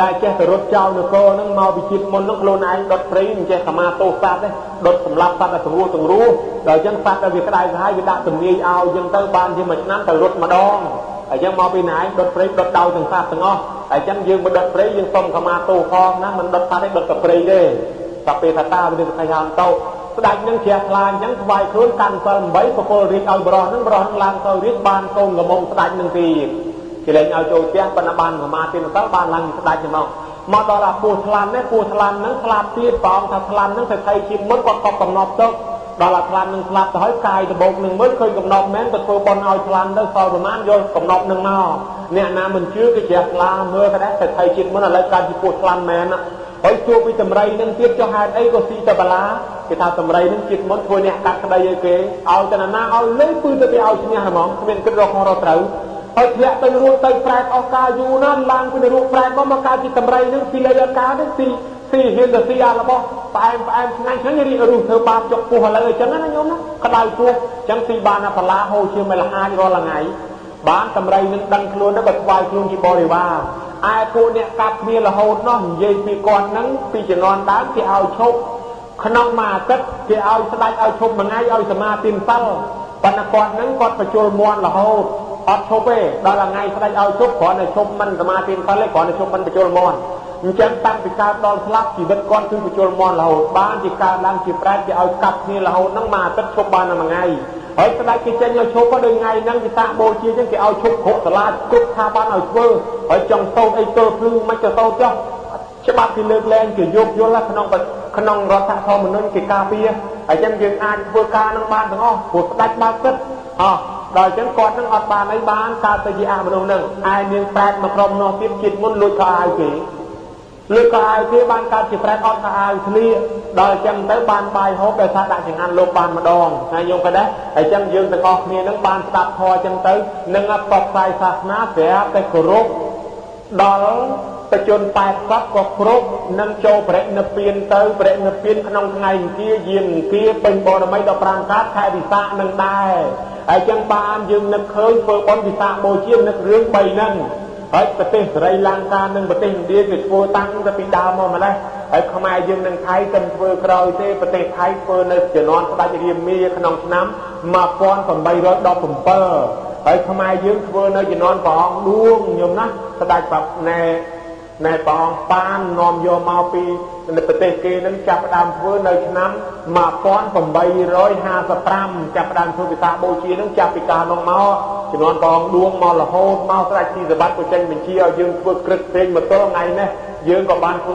[SPEAKER 1] ដែលចេះទៅរត់ចោលនគរនឹងមកពីជាតិមុននឹងខ្លួនឯងដុតព្រៃមិនចេះសមាទោសសត្វទេដុតសម្លាប់សត្វឲ្យទាំងរស់ទាំងរស់ដល់អញ្ចឹងសត្វដែលវាក្តៅក្រហាយវាដាក់ទំនាយឲ្យអញ្ចឹងទៅបានជាមួយឆ្នាំទៅរត់ម្ដងអញ្ចឹងមកពីណាឯងដុតព្រៃដុតដោយទាំងសត្វទាំងអស់អញ្ចឹងយើងមិនដុតព្រៃយើងសុំខមាទោសផងណាមិនដុតសត្វទេដុតតែព្រៃទេតែពេលថាតាវានឹងខៃហាមតោស្ដេចនឹងជ្រះថ្លាអញ្ចឹងថ្វាយខ្លួនកាន់សិល8បកលរាជឲ្យបរោះនឹងបរោះនឹងឡើងទៅរាជបានកូនល្មមស្ដេចនឹងទីគេលែងឲ្យចូលផ្ទះប៉ុន្តែបានសមាធិសិលបានឡើងស្ដេចមកមកដល់អាពស់ថ្លាន់នេះពស់ថ្លាន់ហ្នឹងស្លាប់ទៀតព្រះអង្គថាថ្លាន់ហ្នឹងទៅថៃជាតិមុនគាត់កប់កំណប់ទៅដល់អាថ្លាន់នឹងស្លាប់ទៅហើយកាយដបោកនឹងមើលឃើញកំណប់មែនទៅធ្វើបុណ្យឲ្យថ្លាន់ទៅសល់ប្រមាណយកកំណប់នឹងមកអ្នកណាមិនជឿគេជ្រះថ្លាមើលក៏ដែរទៅថៃជាតិមុនឥឡូវកើតជាពស់ថ្លាន់មែនហើយជួបពីតម្រៃនឹងទៀតចុះហេតុអីក៏ស៊ីទៅបលាគេថាតម្រៃនឹងជាតិមុនធ្វើអ្នកកាត់ក្តីឲ្យគេឲ្យតែណាឲ្យលេងពឺទៅគេឲ្យឈ្នះហ្មងគ្មានគិតរកខុសរកត្រូវហើយធ្លាក់ទៅរួចទៅប្រែតអស់កាលយូរណាស់ឡើងពីរួចប្រែតមកកើតជាតម្រៃនឹងស៊ីលៃអត់កើតទេស៊ីស៊ីហ៊ានទៅស៊ីអារបស់ផ្អែមផ្អែមឆ្ងាញ់ឆ្ងាញ់រីរុះធ្វើបាបចុកពោះឥឡូវអញ្ចឹងណាញោមណាក្តៅពោះអញ្ចឹងស៊ីបានអាបលាហូរជាមលហាចរាល់ថ្ងៃបានតម្រៃនឹងដឹងខ្លួនទៅក៏ថ្វាយខ្លួនជាបរិវារឯពួកអ្នកកាប់គ្នារហូតនោះនិយាយពីគាត់នឹងពីជំនាន់ដើមគេឲ្យឈប់ក្នុងមួយអាទិត្យគេឲ្យស្ដេចឲ្យឈប់មួយថ្ងៃឲ្យសមាធិសិលប៉ុន្តែគាត់នឹងគាត់បញ្ជុលមន់រហូតអត់ឈប់ទេដល់ថ្ងៃស្ដេចឲ្យឈប់គ្រាន់តែឈប់មិនសមាធិសិលទេគ្រាន់តែឈប់មិនបញ្ជុលមន់អញ្ចឹងតាំងពីកើតដល់ស្លាប់ជីវិតគាត់គឺបញ្ជុលមន់រហូតបានជាកើតឡើងជាប្រែតគេឲ្យកាប់គ្នារហូតហ្នឹងមួយអាទិត្យឈប់បានតែមួយថ្ងៃហើយស្ដេចគេចេញឲ្យឈប់ក៏ដូចថ្ងៃហ្នឹងគេតាក់បូជាអញ្ចឹងគេឲ្យឈប់គ្រប់សាលាគ្រប់ស្ថាប័នឲ្យធ្វើហើយចង់សោតអីទល់ភ្លឺមិនក៏សោតចុះច្បាប់គេលើកលែងគេយោគយល់ក្នុងក្នុងរដ្ឋធម្មនុញ្ញគេការពារហើយចឹងយើងអាចធ្វើការនឹងបានទាំងអស់ព្រោះស្ដេចបើកទឹកអោះដល់ចឹងគាត់នឹងអត់បានអីបានកើតទៅជាអមនុស្សនឹងឯនាងប្រែតមកក្រុមនោះទៀតជាតិមុនលួចខោអាវគេលួចខោអាវគេបានកើតជាប្រែតអត់ខោអាវធ្លាដល់ចឹងទៅបានបាយហូបដោយសារដាក់ចង្ហាន់លោកបានម្ដងហើយញោមក៏ដែរហើយចឹងយើងទាំងអស់គ្នានឹងបានស្ដាប់ធម៌ចឹងទៅនឹងផ្សព្វផ្សាយសាសនាស្រាប់តែគោរពដល់បជន80ក៏គ្រប់នឹងចូលបរិនិព្វានទៅបរិនិព្វានក្នុងថ្ងៃអង្គារយាងអង្គារពេញបរមី15កើតខែវិសាខនឹងដែរហើយចឹងបានយើងនឹកឃើញធ្វើបុណ្យវិសាខបូជានឹករឿង3ហ្នឹងហើយប្រទេសសេរីលង្កានិងប្រទេសឥណ្ឌាគេធ្វើតាំងតែពីដើមមកម្លេះហើយខ្មែរយើងនឹងថៃទៅធ្វើក្រោយទេប្រទេសថៃធ្វើនៅជំនាន់ស្ដេចរាមាក្នុងឆ្នាំ1817ហើយខ្មែរយើងធ្វើនៅជំនាន់ព្រះអង្គឌួងញោមណាស្ដេចបាប់ណែណែព្រះអង្គប៉ាននាំយកមកពីប្រទេសគេនឹងចាប់ផ្ដើមធ្វើនៅឆ្នាំ1855ចាប់ផ្ដើមធ្វើវិសាបូជានឹងចាប់ពីកាលនោះមកជំនាន់ព្រះអង្គឌួងមករហូតមកស្ដេចស៊ីសវត្តក៏ចេញបញ្ជាឲ្យយើងធ្វើក្រឹតព្រេងមកទល់ថ្ងៃនេះយើងក៏បានធ្វើ